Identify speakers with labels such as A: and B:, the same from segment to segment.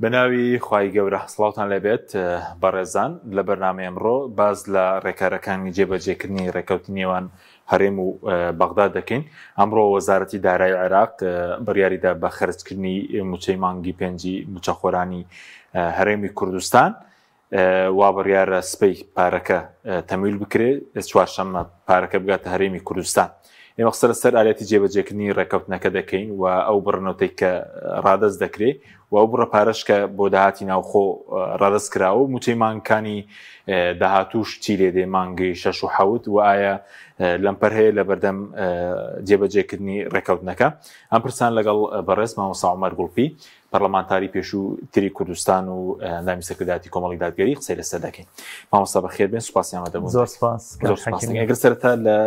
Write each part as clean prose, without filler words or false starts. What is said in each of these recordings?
A: بەناوی خوای گەورە سڵاوتان لێبێت بەڕێزان لە بەرنامەی ئەمڕۆ باس لە ڕێکارەکانی جێبەجێکردنی ڕێکەوتنی نێوان هەرێم و بەغدا دەکەین ئەمڕۆ وەزارەتی دارای عێراق بڕیاریدا بە خەرجکردنی موچەی مانگی پێنجی موچەخۆرانی هەرێمی کوردستان وا بڕیارە سبەی پارەکە تەمویل بکرێت چوارشەممە پارەکە بگاتە هەرێمی کوردستان. ئێمە قسە لەسەر ئالێتی جێبەجێکردنی ڕێککەوتنەکە دەکەین و ئەو بڕنەوتەی کە ڕادەست دەکرێت و ئەو بڕە پارەش کە بۆ داهاتی ناوخۆ ڕادەست کراوە و موچەی مانگەکانی داهاتووش چی لێ دێ مانگی شەش و حەوت و ئایا لەمپەر هەیە لە بەردەم جێبەجێکردنی ڕێککەوتنەکە ئەم پرسان لەگەڵ بەڕێز مامۆستا عومەر گوڵپی پەرلەمانتاری پێشوو تری کوردستان و ئەندامی سەرکردایەتی کۆمەڵی دادگەری قسەی لەسەر دەکەین. مامۆستا بەخێر بێن، سوپاسی ئامادەبوون.
B: زۆر سپاس.
A: زۆر سپاس. ئەگەر سەرەتا لە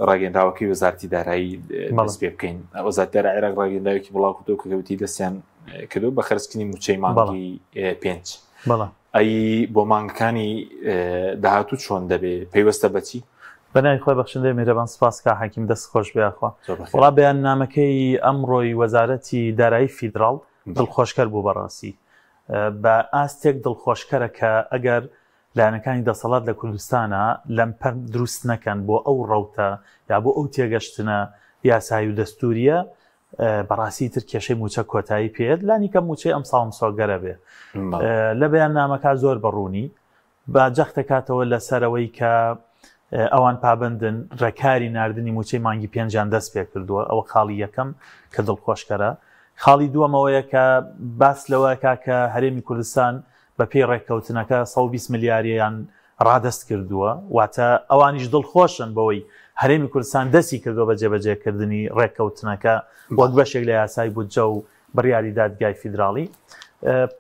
A: ڕاگەندراوەکەی وەزارەتی دارایی دەست پێ بکەین. وەزارەتی دارایی عێراق ڕاگەندراوێکی بڵاو کردەوە کە وتی دەستیان کردو بە خەرجکردنی مووچەی مانگی پێنج. ئەی بۆ مانگەکانی داهاتوو چۆن دەبێ؟ پەیوەستە بە چی؟
B: بە ناوی خوای بەخشندەی میهرەبان سپاس کاک حەکیم دەست خۆش بێ یاخوا. وەڵا بەیاننامەکەی ئەمڕۆی وەزارەتی دارایی فیدراڵ دڵخۆشکەر بوو بەڕاستی بە ئاستێک دڵخۆشکەرە کە ئەگەر لایەنەکانی دەسەڵات لە کوردستانا لەمپەر دروست نەکەن بۆ ئەو ڕەوتە یا بۆ ئەو تێگەشتنە یاسایی و دەستوریە بەڕاستی تر کێشەی موچە کۆتایی پێت لانی کەم موچەی ئەمساڵ مسۆگەرە بێ لە بەیاننامەکە زۆر بەڕوونی با جەختەکاتەوە لەسەرەوەی کە ئەوان پابندن ڕێکاری ناردنی موچەی مانگی پێنجیان دەست پێ کردووە ئەوە خاڵی یەکەم کە دڵخۆشکەرە خاڵی دووەمەوەیە کە باس لەوەکە کە هەرێمی کوردستان بە پێی ڕێککەوتنەکە 120 ملیاریان ڕادەست کردووە، واتە ئەوانیش دڵخۆشن بەوەی هەرێمی کوردستان دەستی کردووە بە جێبەجێکردنی ڕێککەوتنەکە وەک بەشێک لە یاسای بودجە و بڕیاری دادگای فیدراڵی.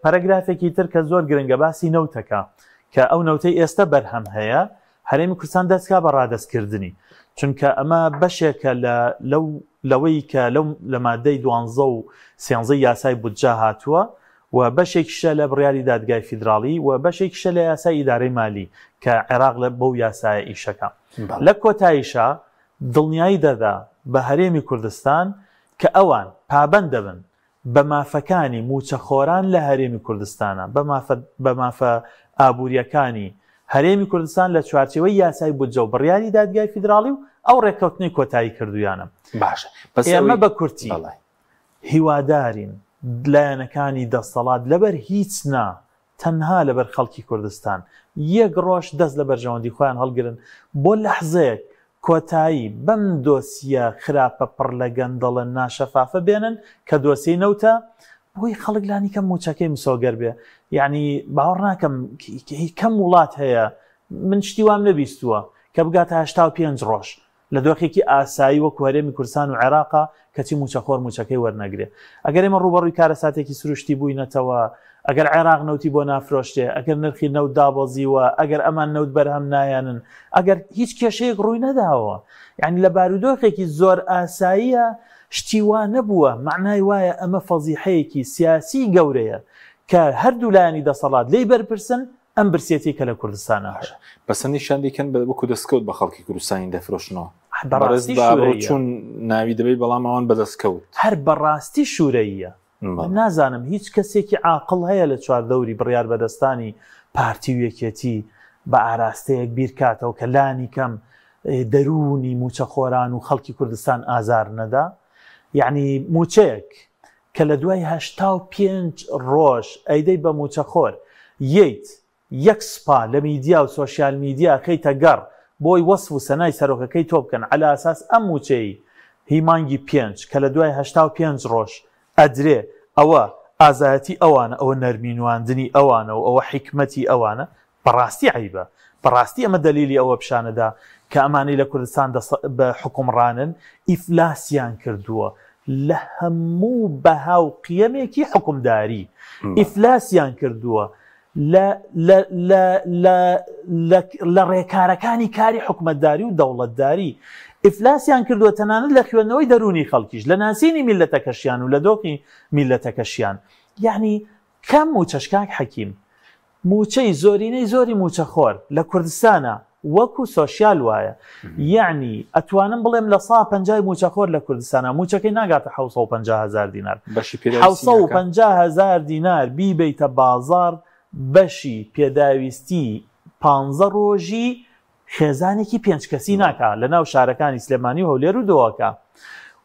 B: پەرەگرافێکی تر کە زۆر گرنگە باسی نەوتەکە کە ئەو نەوتەی ئێستە بەرهەم هەیە هەرێمی کوردستان دەستکا بە ڕادەستکردنی چونکە ئەمە بەشێکە لە لەو لەوەی کە لەو لە مادەی دوانزە و سێنزەی یاسای بودجە هاتووە و بەشێکیشە لە بڕیاری دادگای فیدراڵی و بەشێکیشە لە یاسای ئیدارەی مالی کە عێراق لە بەو یاسایە ئیشەکا. لە کۆتاییشا دڵنیایی دەدا بە هەرێمی کوردستان کە ئەوان پابەند دەبن بە مافەکانی مووچەخۆران لە هەرێمی کوردستانا، بە مافە بە مافە ئابوورییەکانی هەرێمی کوردستان لە چوارچێوەی یاسای بودجە و بڕیاری دادگای فیدراڵی و ئەو ڕێککەوتنەی کۆتایی کردوویانە.
A: باشە بەس
B: ئێمە
A: ئەوەی
B: بە کورتی
A: بەڵێ.
B: هیوادارین لایەنەکانی دەسەڵات لەبەر هیچ نا تەنها لەبەر خەڵکی کوردستان یەک ڕۆژ دەست لە بەرژەوەندی خۆیان هەڵگرن بۆ لەحزەیەک کۆتایی بەم دۆسیە خراپە پڕ لە گەندەڵە ناشەفافە بێنن کە دۆسیەی نەوتە بۆی خەڵک لانیکەم موچەکەی مسۆگەر بێ یعنی باوەڕ ناکەم کەم وڵات هەیە من شتی وام نەبیستووە کە بگاتە 85 ڕۆژ لە دۆخێکی ئاسایی وەکو هەرێمی کوردستان و عێراقا کەچی مووچەخۆر مووچەکەی وەرنەگرێ. ئەگەر ئێمە ڕووبەڕووی کارەساتێکی سروشتی بووینەتەوە، ئەگەر عێراق نەوتی بۆ نافرۆشرێ، ئەگەر نرخی نەوت دابەزیوە، ئەگەر ئەمان نەوت بەرهەم نایەنن، ئەگەر هیچ کێشەیەک ڕووی نەداوە، یانی لە بارودۆخێکی زۆر ئاساییە شتی وا نەبووە، مەعنای وایە ئەمە فەزیحەیەکی سیاسیی گەورەیە کە هەردوو لایەنی دەسەڵات لێی بەرپرسن، ئەم برسێتیەی کە لە کوردستانا هەیە.
A: باشە بەس هەندێکیان دەیکەن بە وەکو دەستکەوت بە خەڵکی کوردستانی دەفرۆشنەوە. بەڕێز
B: بەڕاستی
A: بە ئابڕوو
B: شورەییە.
A: چوون ناوی دەبەی بەڵام ئەوان بە دەستکەوت.
B: هەر بەڕاستی شورەییە. من
A: بەڵێ.
B: نازانم هیچ کەسێکی عاقڵ هەیە لە چواردەوری بڕیاربەدەستانی پارتی و یەکێتی بە ئاراستەیەک بیرکاتەوە کە لانی کەم دەروونی مووچەخۆران و خەڵکی کوردستان ئازار نەدا؟ یەعنی مووچەیەک کە لە دوای 85 ڕۆژ ئەیدەی بە مووچەخۆر یەیت یەک سوپا لە میدیا و سۆشیال میدیا خەیتە گەڕ بۆی وەسف و سەنای سەرۆکەکەی تۆ بکەن عەلە ئەساس ئەم مووچەی هی مانگی پێنج کە لە دوای 85 ڕۆژ ئەدرێ ئەوە ئازایەتی ئەوانە ئەوە نەرمی نواندنی ئەوانە و ئەوە حیکمەتی ئەوانە بەڕاستی عەیبە. بەڕاستی ئەمە دەلیلی ئەوە پیشانەدا کە ئەمانەی لە کوردستان دەسە بە حوکمڕانن ئیفلاسیان کردووە لە هەموو بەها و قیەمێکی حوکمداری. ئیفلاسیان کردووە لە لە لە لە لە لە ڕێکارەکانی کاری حکومەتداری و دەوڵەتداری. ئیفلاسیان کردووە تەنانەت لە خوێندنەوەی دەروونی خەڵکیش، لە ناسینی میللەتەکەشیان و لە دۆخی میللەتەکەشیان. یەعنی کام مووچەش کاک حەکیم؟ مووچەی زۆرینەی زۆری مووچەخۆر لە کوردستانا. وەکو سۆشیال وایە یەعنی ئەتوانم بڵێم لە سا پەنجای موچەخۆر لە کوردستانا موچەکەی ناگاتە 750 هەزار دینار.
A: بەشی پێداویستی ناکا.
B: 750 هەزار دینار بیبەیتە بازاڕ بەشی پێداویستی پانزە ڕۆژی خێزانێکی پێنج کەسی ناکا لە ناو شارەکانی سلێمانی و هەولێر و دهۆکا.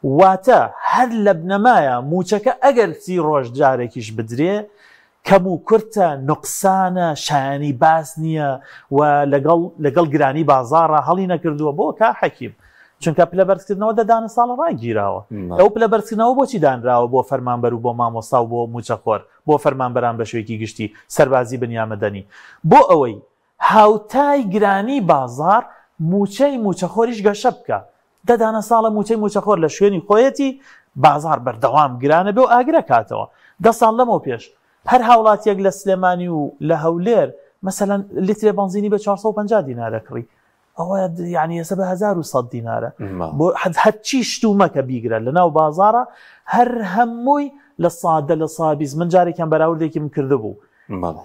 B: واتە هەر لە بنەمایا موچەکە ئەگەر سی ڕۆژ جارێکیش بدرێ کەم و کورتە، نوقسانە، شایانی باس نییە و لەگەڵ لەگەڵ گرانی بازاڕا هەڵی نەکردووە. بۆ کا حەکیم؟ چونکە پلە بەرزکردنەوە دە دانە ساڵە ڕاگیراوە. ئەو پلە بەرزکردنەوە بۆچی دانراوە بۆ فەرمانبەر و بۆ مامۆستا و بۆ مووچەخۆر، بۆ فەرمانبەران بە شێوەیەکی گشتی، سەربازی بن یا مەدەنی؟ بۆ ئەوەی هاوتای گرانی بازاڕ مووچەی مووچەخۆریش گەشە بکا. دە دانە ساڵە مووچەی مووچەخۆر لە شوێنی خۆیەتی، بازاڕ بەردەوام گرانە بێ و ئاگر ئەکاتەوە. دە ساڵ لەمەو پێش هەر هاوڵاتییەک لە سلێمانی و لە هەولێر مەسەلەن لیترێ بەنزینی بە 450 دینار ئەکڕی، ئەوە یعنی ئێستا بە 1100 دینارە. بۆ هەرچی شتومەکە بیگرە لەناو بازاڕە هەر هەمووی لە سادە لە سابیست. من جارێکیان بەراوردێکیم کردبوو،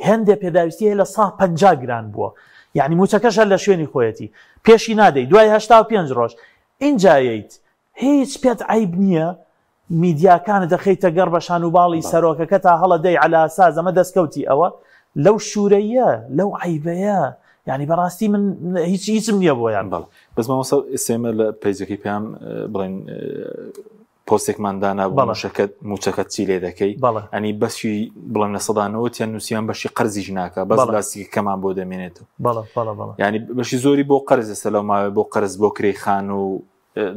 B: هێندێ پێداویستی هەیە لە سا 50 گران بووە، یعنی موچەکەش هەر لە شوێنی خۆیەتی، پێشی نادەی دوای 85 ڕۆژ ئینجا یەیت. هیچ پێت عەیب نییە میدیاکانت دەخەیتە گەڕ بە شان و باڵی سەرۆکەکە تا هەڵە دەی عەلا ئەساس ئەمە دەستکەوتی ئەوە لەو شوورەیە لەو عەیبەیە یعنی بەڕاستی من هیچ هیچم نییە بۆیان.
A: بەڵێ بەس مامۆستا ئێستا ئێمە لە پەیجەکەی پێیان بڵێن پۆستێکمان دانا بۆ موشەکەت موچەکەت چی لێ دەکەی ئەنی بەشی بڵێن لە سەدانەوەتیان نووسیان بەشی قەرزیش ناکە بەس لاستیکەکەمان بۆ دەمێنێتەوە ینی بەشی زۆری بۆ قەرز ئێستا لەو ماوەیە بۆ قەرز بۆ کرێی خان و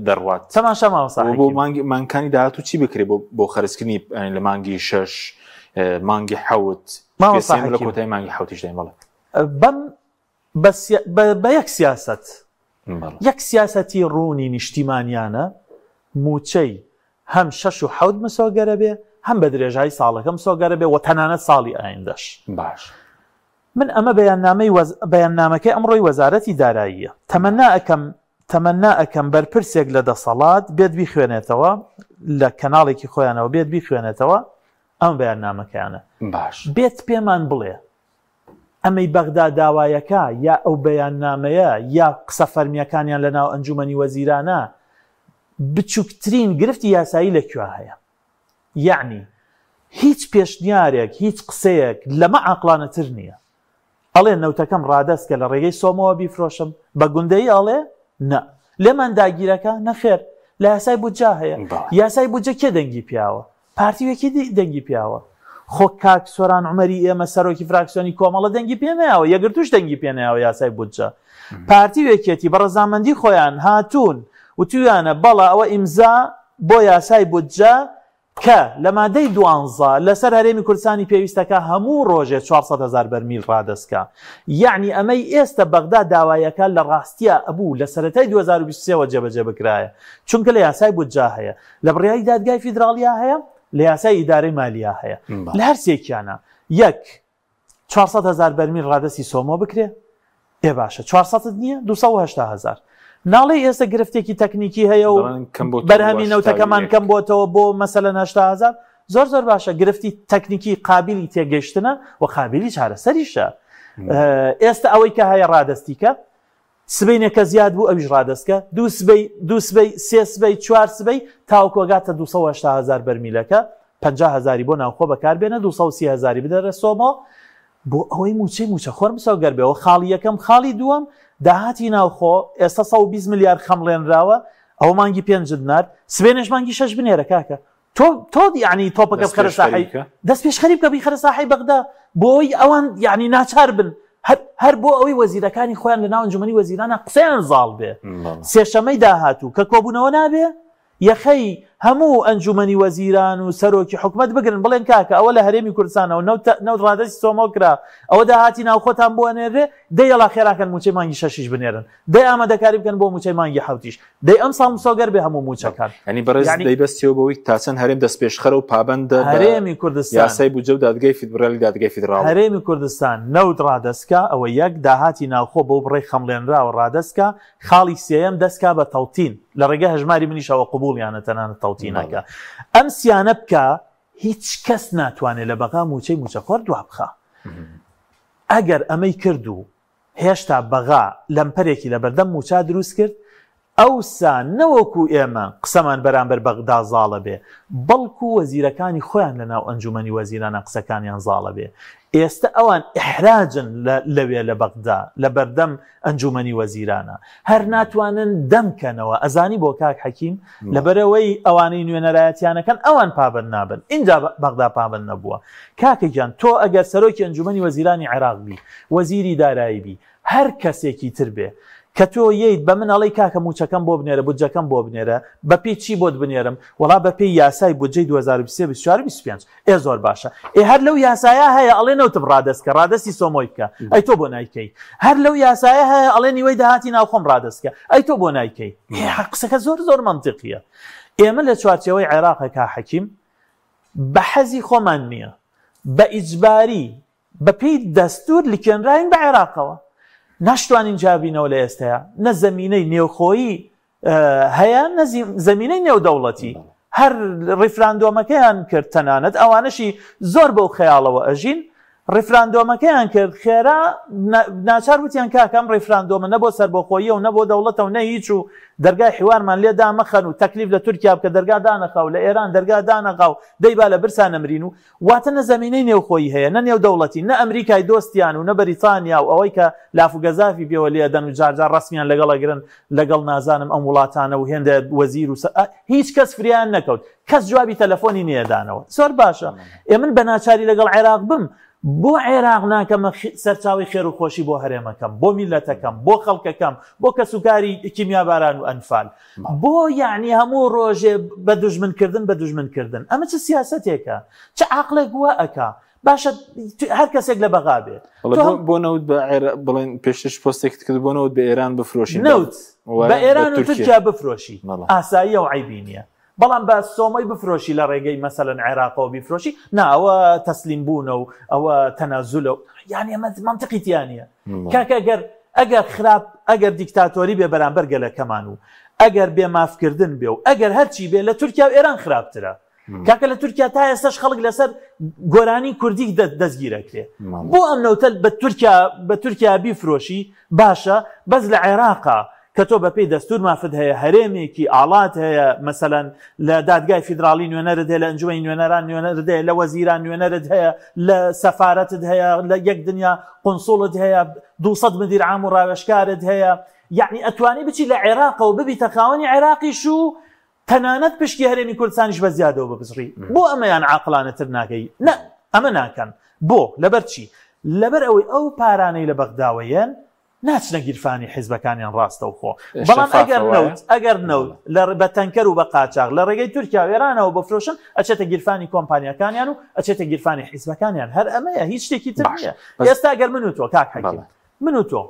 A: دەڕوات
B: تەماشا مامۆستا
A: بۆ مانگی مانگەکانی داهاتوو چی بکرێ بۆ بۆ خەرجکردنی لە مانگی شەش مانگی حەوت
B: مامۆستا
A: لە کۆتای مانگی حەوتیش دایم بەڵێ
B: بەم بە یەک سیاسەت یەک سیاسەتی ڕوونی نیشتیمانیانە مووچەی هەم شەش و حەوت مسۆگەرە بێ هەم بە درێژایی ساڵەکە مسۆگەرە بێ و تەنانەت ساڵی ئایندەش.
A: باش.
B: من ئەمە بەیاننامەی وەز بەیاننامەکەی ئەمڕۆی وەزارەتی داراییە. تەمەنا ئەکەم تەمەنا ئەکەم بەرپرسێک لە دەسەڵات بێت بیخوێنێتەوە لە کەناڵێکی خۆیانەوە بێت بیخوێنێتەوە ئەم بەیاننامەکەیانە.
A: باش.
B: بێت پێمان بڵێ ئەمەی بەغدا داوایەکە یا ئەو بەیاننامەیە یا قسە فەرمییەکانیان لە ناو ئەنجومەنی وەزیرانە بچوکترین گرفتی یاسایی لە کوێ هەیە؟ یەعنی هیچ پێشنیارێک، هیچ قسەیەک لەمە عاقڵانەتر نییە. ئەڵێ نەوتەکەم ڕادەست کە لە ڕێگەی سۆمۆوە بیفرۆشم، بە گوندەیی ئەڵێ نا. لێمان داگیرەکە؟ نەخێر. لە یاسای بودجە هەیە. یاسای بودجە کێ دەنگی پیاوە؟ پارتی و یەکێتی دەنگی پیاوە. خۆ کاک سۆران عومەری ئێمە سەرۆکی فراکسیۆنی کۆمەڵە دەنگی پێ نەیاوە، یەکگرتووش دەنگی پێ نەیاوە یاسای بودجە. پارتی و یەکێتی بە ڕەزامەندی خۆیان هاتوون وتویانە بەڵێ ئەوە ئیمزا بۆ یاسای بودجە کە لە مادەی دوانزە لەسەر هەرێمی کوردستانی پێویستەکە هەموو ڕۆژێ 400 هەزار بەرمیل ڕادەستکا. یەعنی ئەمەی ئێستە بەغدا داوایەکە لە ڕاستیا ئەبوو لە سەرەتای 2023 وە جێبەجێ بکرایە چونکە لە یاسای بودجە هەیە لە بڕیاری دادگای فیدراڵیا هەیە لە یاسای ئیدارەی مالیا هەیە لە هەر سێکیانە یەک 400 هەزار بەرمیل ڕادەستی سۆمۆ بکرێ ئێ باشە 400 نییە 280 هەزار ناڵێ ئێستا گرفتێکی تەکنیکی هەیە و بەرهەمی نەوتەکەمان کەم بۆتەوە بۆ مەسەلەن 80 هەزار زۆر زۆر باشە گرفتی تەکنیکی قابلی تێگەیشتنە و قابلی چارەسەریشە ئێستا ئەوەی کە هەیە ڕادەستیکە سبەینێ کە زیاد بوو ئەویش ڕادەستکە، دوو سبەی، دوو سبەی، سێ سبەی، چوار سبەی، تاوەکو ئەگاتە 280 هەزار بەرمیلەکە، 50 هەزاری بۆ ناوخۆ بەکاربێنە، 230 هەزاری بدەرە سۆمۆ، بۆ ئەوەی مووچەی مووچەخۆر مسۆگەر بێ. وە خاڵی یەکەم، خاڵی دووەم، داهاتی ناوخۆ، ئێستا 120 ملیار خەمڵێنراوە، ئەوە مانگی پێنجت نارد، سبەینێش مانگی شەش بنێرە کاکە. تۆ تۆ یعنی تۆپەکە بخەرە ساحەی دەست پێشخەری بکە بیخەرە ساحەی بەغدا بۆ ئەوەی ئەوان یعنی ناچار بن هەر بۆ ئەوەی وەزیرەکانی خۆیان لە ناو ئەنجومەنی وەزیرانە قسەیان زاڵ بێ سێشەمەی داهاتوو کە کۆبوونەوە نابێ یەخەی هەموو ئەنجومەنی وەزیران و سەرۆکی حکومەت بگرن بڵێن کاکە ئەوە لە هەرێمی کوردستانەوە نەوت ڕادەستی سۆمۆ کرا ئەوە داهاتی ناوخۆتان بۆ ئەنێرێ دەی یەڵا خێراکەن مووچەی مانگی شەشیش بنێرن دەی ئامادەکاری بکەن بۆ مووچەی مانگی حەوتیش دەی ئەمساڵ مسۆگەر بێ هەموو مووچەکان.
A: یانی بەڕێز دەیبەستیەوە بەوەی تا چەند هەرێم دەستپێشخەرە و پابەندە بە
B: هەرێمی کوردستان
A: یاسای بودجە و دادگای فید بڕیاری دادگای فیدراڵی.
B: هەرێمی کوردستان نەوت ڕادەستکا ئەوە یەک، داهاتی ناوخۆ بەو بڕەی خەمڵێنراوە ڕادەستکا، خاڵی سێیەم دەستکا بە تەوتین لە ڕێگەی هەژماری منیشەوە قبوڵیانە تەنانەت تەوتینەکە ئەم سیانە بکا هیچ کەس ناتوانێ لە بەغا مووچەی مووچەخۆر دوابخا. ئەگەر ئەمەی کرد و. هێشتا بەغا لەمپەرێکی لەبەردەم مووچە دروست کرد، ئەوسا نەوەکو ئێمە قسەمان بەرامبەر بەغدا زاڵە بێ، بەڵکو وەزیرەکانی خۆیان لەناو ئەنجومەنی وەزیرانا قسەکانیان زاڵە بێ. ئێستە ئەوان ئیحراجن لە لەوێ لە بەغدا لە بەردەم ئەنجومەنی وەزیرانا. هەر ناتوانن دەم کەنەوە. ئەزانی بۆ کاک حەکیم؟ لەبەرئەوەی ئەوانەی نوێنەرایەتیان ئەکەن ئەوان پابەند نابن. ئینجا بەغدا پابەند نەبووە. کاکە گیان تۆ ئەگەر سەرۆکی ئەنجومەنی وەزیرانی عێراق بی، وەزیری دارایی بی، هەر کەسێکی تر بێ کە تۆ یەیت بە من ئەڵێی کاکە مووچەکەم بۆ بنێرە بودجەکەم بۆ بنێرە بە پێی چی بۆت بنێرم وەڵا بە پێی یاسای بودجەی 2023 24 25 ئێ زۆر باشە ئێ هەر لەو یاسایە هەیە ئەڵێ نەوتم ڕادەست کە ڕادەستی سۆمۆی بکە ئەی تۆ بۆ نایکەی هەر لەو یاسایە هەیە ئەڵێ نیوەی داهاتی ناوخۆم ڕادەست کە ئەی تۆ بۆ نایکەی قسەکە زۆر زۆر مەنتیقیە ئێمە لە چوارچێوەی عێراقە کا حەکیم بە حەزی خۆمان نییە بە ئیجباری بەپێی دەستوور لکێنراوین بە عێراقەوە، ناشتوانین جیابینەوە لە ئێستەیا، نە زەمینەی نێوخۆیی هەیە نە زەمینەی نێودەوڵەتی. هەر ڕیفراندۆمەکەیان کرد، تەنانەت ئەوانەشی زۆر بەو خەیاڵەوە ئەژین، ڕیفراندۆمەکەیان کرد، خێرا ناچار وتیان کاکە ئەم ڕیفراندۆمە نە بۆ سەربەخۆییە و نە بۆ دەوڵەتە و نە هیچ و دەرگای حیوارمان لێ دامەخەن و تەکلیف لە تورکیا بکە دەرگا دانەخا و لە ئێران دەرگا دانەخا و دەی با لە برسا نەمرین و واتە نە زەمینەی نێوخۆیی هەیە، نە نێودەوڵەتی، نە ئەمریکای دۆستیان و نە بەریتانیا و ئەوەی کە لاف و گەزافی پێوە لێ ئەدەن و جار جار ڕەسمیان لەگەڵ ئەگرن لەگەڵ نازانم ئەم وڵاتانە و هێندە وەزیر و هیچ کەس فریایان نەکەوت، کەس جوابی تەلەفۆنی نەیەدانەوە. زۆر باشە ئێ من بە ناچاری لەگەڵ عێراق بم، بۆ عێراق ناکەمە سەرچاوەی خێر و خۆشی بۆ هەرێمەکەم، بۆ میللەتەکەم، بۆ خەڵکەکەم، بۆ کەسوکاری کیمیاباران و ئەنفال؟ بۆ یەعنی هەموو ڕۆژێ بە دوژمن کردن بە دوژمن کردن ئەمە چ سیاسەتێکە چ عاقڵێک وا ئەکا باشە هەر کەسێک لە بەغا بێ
A: بۆ نەوت بە بڵێن پێشترش پۆستێکت کرد بۆ نەوت بە ئێران بفرۆشی
B: نەوت بە ئێران و تورکیا بفرۆشی ئاساییە و عیبی نییە بەڵام بە سۆمەی بفرۆشی لە ڕێگەی مەسەلەن عێراقەوە بیفرۆشی نا ئەوە تەسلیم بوونە و ئەوە تەنازولە و یعنی ئەمە منطقی تیا نییە کاکە ئەگەر ئەگەر خراپ ئەگەر دیکتاتۆری بێ بەرامبەر گەلەکەمان و ئەگەر بێ مافکردن بێ و ئەگەر هەرچی بێ لە تورکیا و ئێران خراپترە کاکە لە تورکیا تا ئێستاش خەڵک لەسەر گۆرانی کوردی دەستگیرەکرێ بۆ ئەم نەوتە بە تورکیا بە تورکیا بیفرۆشی باشە بەس لە عێراقا کە تۆ بەپێی دەستور مافت هەیە هەرێمێکی ئاڵات هەیە مەسەلەن لە دادگای فیدراڵی نوێنەرت هەیە لە ئەنجومەنی نوێنەران نوێنەرت هەیە لە وەزیران نوێنەرت هەیە لە سەفارەتت هەیە لە یەک دنیا قونسوڵت هەیە 200 مدیر عام و ڕاوێژکارت هەیە یعنی ئەتوانی بچی لە عێراقەوە ببیتە خاوەنی عێراقیش و تەنانەت پشکی هەرێمی کوردستانیش بە زیادەوە ببزڕی بۆ ئەمەیان عاقڵانەتر ناکەی نە ئەمە ناکەن بۆ لەبەر چی لەبەر ئەوەی ئەو پارانەی لە بەغداوە یەن ناچنە گیرفانی حیزبەکانیان ڕاستەوخۆ بەڵام ئەگەر نەوت ئەگەر نەوت لە بە تەنکەر و بە قاچاغ لە ڕێگەی تورکیا و ئێرانەوە بفرۆشن ئەچێتە گیرفانی کۆمپانیاکانیان و ئەچێتە گیرفانی حیزبەکانیان هەر ئەمەیە هیچ شتێکی تر نییە ئێستا گەر من و تۆ کاک حەکیم من و تۆ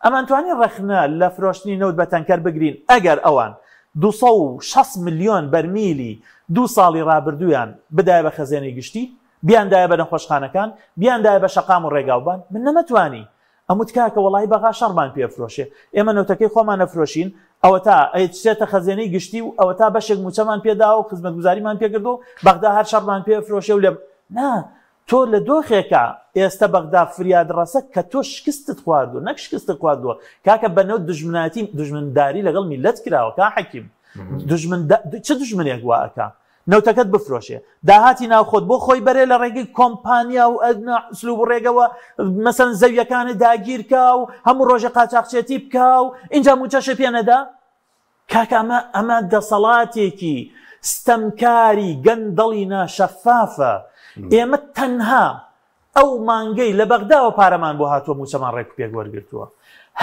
B: ئەمانتوانی ڕەخنە لە فرۆشتنی نەوت بە تەنکەر بگرین ئەگەر ئەوان 260 ملیۆن بەرمیلی دوو ساڵی ڕابردوویان بدایە بە خەزێنەی گشتی بیاندایە بە نەخۆشخانەکان بیاندایە بە شەقام و ڕێگاوبان من نەمەتوانی ئەموت کاکە وەڵاهی بەغا شەڕمان پێ ئەفرۆشێ ئێمە نەوتەکەی خۆمان ئەفرۆشین ئەوەتا ئەچێتە خەزێنەی گشتی و ئەوەتا بەشێک موچەمان پێ داوە و خزمەتگوزاریمان پێ کردووە و بەغدا هەر شەڕمان پێ ئەفرۆشێ و لێ نا تۆ لە دۆخێکا ئێستە بەغدا فریاد ڕەسە کە تۆ شکستت خواردووە نەک شکستت خواردووە کاکە بە نەوت دوژمنایەتی دوژمنداری لەگەڵ میللەت کراوە کا حەکیم دوژمن چ دوژمنێک وا ئەکا نەوتەکەت بفرۆشێ داهاتی ناوخۆت بۆ خۆی بەرێ لە ڕێگەی کۆمپانیا و ئسلوب و ڕێگەوە مەسەلەن زەویەکانت داگیرکا و هەموو ڕۆژێ قاچاخچێتی بکا و ئینجا موچەشێ پێ نەدا کاکە ئەمە ئەمە دەسەڵاتێکی ستەمکاری گەندەڵی ناشەفافە ئێمە تەنها ئەو مانگەی لە بەغداوە پارەمان بۆ هاتووە مووچەمان ڕێک و پێک وەرگرتووە.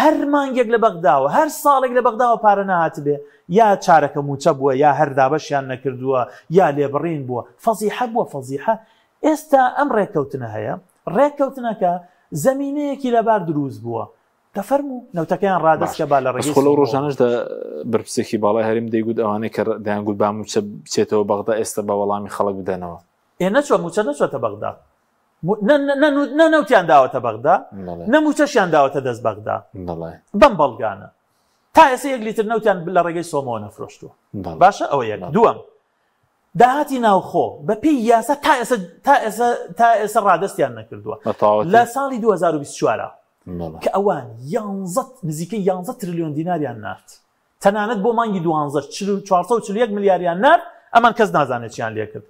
B: هەر مانگێک لە بەغداوە، هەر ساڵێک لە بەغداوە پارە نەهاتبێ، یا چارەکە مووچە بووە، یا هەر دابەشیان نەکردووە، یا لێبڕین بووە. فەزیحە بووە فەزیحە. ئێستا ئەم ڕێککەوتنە هەیە، ڕێککەوتنەکە زەمینەیەکی لەبار دروست بووە. دەفەرموو نەوتەکەیان ڕادەست کە با لە ڕێگەی
A: بەس خۆ لەو ڕۆژانەشدا بەرپرسێکی باڵای هەرێم دەیگوت ئەوانەی کە دەیانگوت با مووچە بچێتەوە بەغدا ئێستا با وەڵامی خەڵک بدەنەوە.
B: ئێ نەچوە موچە نەچوەتە بەغدا نە نەوتیان داوەتە بەغدا نە موچەشیان داوەتە دەست بەغدا بەم بەڵگانە تا ئێستا یەک لیتر نەوتیان لە ڕێگەی سۆمەوە نەفرۆشتووە باشە ئەوە یەک دووەم داهاتی ناوخۆ بە پێی یاسا تا ئێستا تا ئێستا تا ئێستا ڕادەستیان نەکردووە لە ساڵی 2024. کە ئەوان یانزە نزیکەی یانزە ترلیۆن دیناریان نارد تەنانەت بۆ مانگی دوانزەش 441 ملیاریان نارد ئەمان کەس نازانێت چیان لێکرد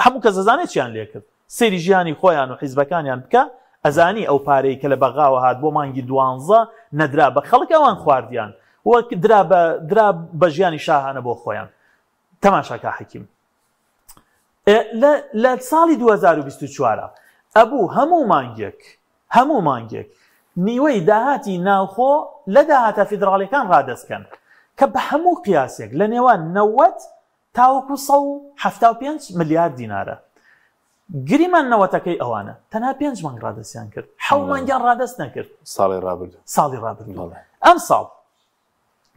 B: هەموو کەس دەزانێت چیان لێکرد سەیری ژیانی خۆیان و حیزبەکانیان بکە ئەزانی ئەو پارەی کە لە بەغاوە هات بۆ مانگی دوانزە نەدرا بە خەڵک ئەوان خواردیان وەک درا بە درا بە ژیانی شاهانە بۆ خۆیان تەماشاکە حەکیم لە ساڵی 2024 ئەبوو هەموو مانگێک هەموو مانگێک نیوەی داهاتی ناوخۆ لە داهاتە فیدراڵیەکان ڕادەستکەن کە بە هەموو قیاسێک لە نێوان 90 تاوەکو 175 ملیار دینارە. گریمان نەوەتەکەی ئەوانە تەنها پێنج مانگ ڕادەستیان کرد، حەو مانگیان ڕادەست نەکرد.
A: ساڵی ڕابردوو.
B: ساڵی ڕابردوو. ئەم ساڵ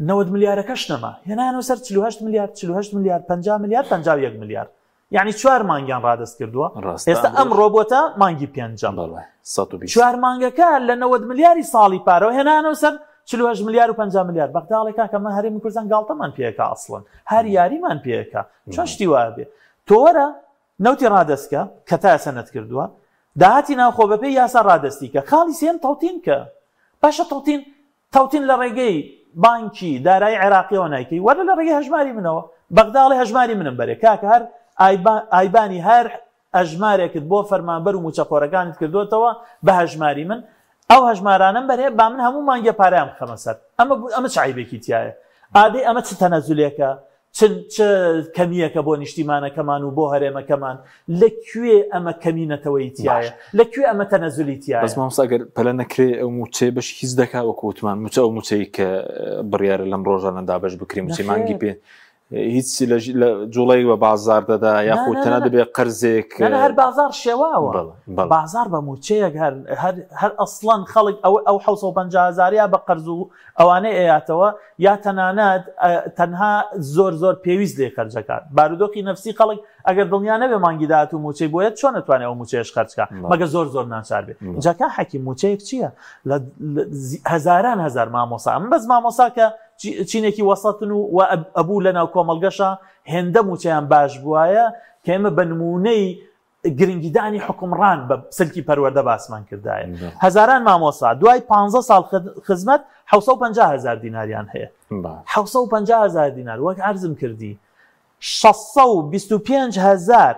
B: 90 ملیارەکەش نەما، هێنایانەوە سەر 48 ملیار، 48 ملیار، 50 ملیار، 51 ملیار. یعنی چوار مانگیان ڕادەست کردووە. ئێستا ئەم ڕۆبۆتە مانگی پێنجەم. چوار مانگەکە لە 90 ملیاری ساڵی پارەوە هێنانەوە سەر 48 ملیار و 50 ملیار. بەغدا ئەڵێ کاکە مە هەرێمی کوردستان گاڵتەمان پێکا ئەسڵەن هەر یاریمان پێکا چۆن شتی وا بێ تۆ وەرە نەوتی ڕادەستکە کە تا ئێستا نەتکردووە داهاتی ناوخۆ بەپێی یاسا ڕادەستی کە خاڵی سێم تەوتین کە باشە تەوتین تەوتین لە ڕێگەی بانکی دارایی عێراقیەوە نایکەی وەرە لە ڕێگەی هەژماری منەوە بەغدا ئەڵێ هەژماری منم بەرێ کاکە هەر ئایبانی هەر ئەژمارێکت بۆ فەرمانبەر و موچەخۆرەکانت کردوتەوە بە هەژماری من ئەو هەژمارانەم بەرێ با من هەموو مانگێ پارەیان بخەمە سەر ئەمە ئەمە چ عیبێکی تایە ئادەی ئەمە چ تەنەزولێکە چ چ کەمییەکە بۆ نیشتیمانەکەمان و بۆ هەرێمەکەمان؟ لە کوێ ئەمە کەمی نەتەوەیی تیایە؟ لە کوێ ئەمە تەنەزولی تیایە؟
A: بەس مامۆستا ئەگەر پەلە نەکرێ ئەو مووچەیە بەشی هیچ دەکا وەکو وتمان مووچە ئەو مووچەی کە بڕیارە لەم ڕۆژانە دابەش بکرێ مووچەی مانگی پێ هیچ لە جوڵەی بە بازار دەدا یاخود تەنها دەبێ قەرزێک
B: هەر بازار شێواوە بازار بە مووچەیەک هەر هەر ئەسڵەن خەڵک ئەو ئەو 750 هەزاریا بە قەرز و ئەوانەی ئەیاتەوە یا تەنانەت تەنها زۆر زۆر پێویست لێ خەرجەکات بارودۆخی نەفسی خەڵک ئەگەر دڵنیا نەبێ مانگی داهات و موچەی بۆیە چۆن ئەتوانێت ئەو موچەیەش خەرجکا مەگە زۆر زۆر ناچار بێ جا کا حەکیم موچەیەک چییە لە هەزاران هەزار مامۆسا ئەمن بەس مامۆسا کە چینێکی وەسەتن و ئەبوو لە ناو کۆمەڵگەشە هێندە موچەیان باش بوایە کە ئێمە بە نمونەی گرنگیدانی حوکمڕان بە سلکی پەروەردە باسمان کردایە. هەزاران مامۆسا دوای پانزە ساڵ خزمەت 750 هەزار دیناریان هەیە. 750 هەزار دینار وەک عەرزم کردی 625 هەزار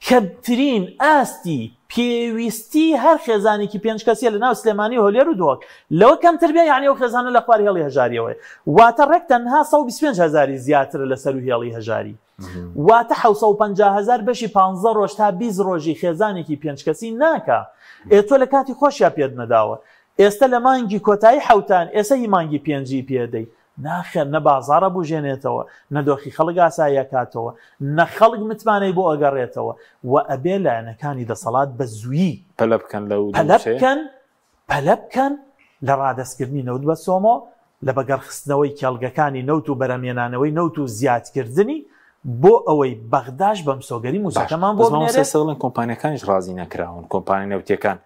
B: کەمترین ئاستی پێویستی هەر خێزانێکی پێنج کەسیە لە ناو سلێمانی و هەولێر و دهۆک لەوە کەمتر بێ یعنی ئەو خێزانە لە خوار هێڵی هەژاریەوەیە واتە ڕێک تەنها 125 هەزاری زیاترە لە سەروو هێڵی هەژاری. واتە 750 هەزار بەشی پانزە ڕۆژ تا 20 ڕۆژی خێزانێکی پێنج کەسی ناکا. ئێ تۆ لە کاتی خۆشیا پێت نەداوە. ئێستە لە مانگی کۆتایی حەوتان ئێسە هی مانگی پێنجی پێ دەی. ناخێر نە بازاڕ ئەبوژێنێتەوە، نە دۆخی خەڵک ئاسایی ئەکاتەوە، نە خەڵک متمانەی بۆ ئەگەڕێتەوە و ئەبێ لایەنەکانی دەسەڵات بە زوویی
A: پەلە بکەن لەو
B: پەلە بکەن پەلە بکەن لە ڕادەستکردنی نەوت بە سۆمۆ، لە بەگەڕخستنەوەی کێڵگەکانی نەوت و بەرهەمهێنانەوەی نەوت و زیادکردنی، بۆ ئەوەی بەغداش بە مسۆگەری مووچەکەمان بۆ
A: بنێرێت. بەس مامۆستا ئێستا دەڵێن کۆمپانیاکانیش ڕازی نەکراون، کۆمپانیا نەوتییەکان،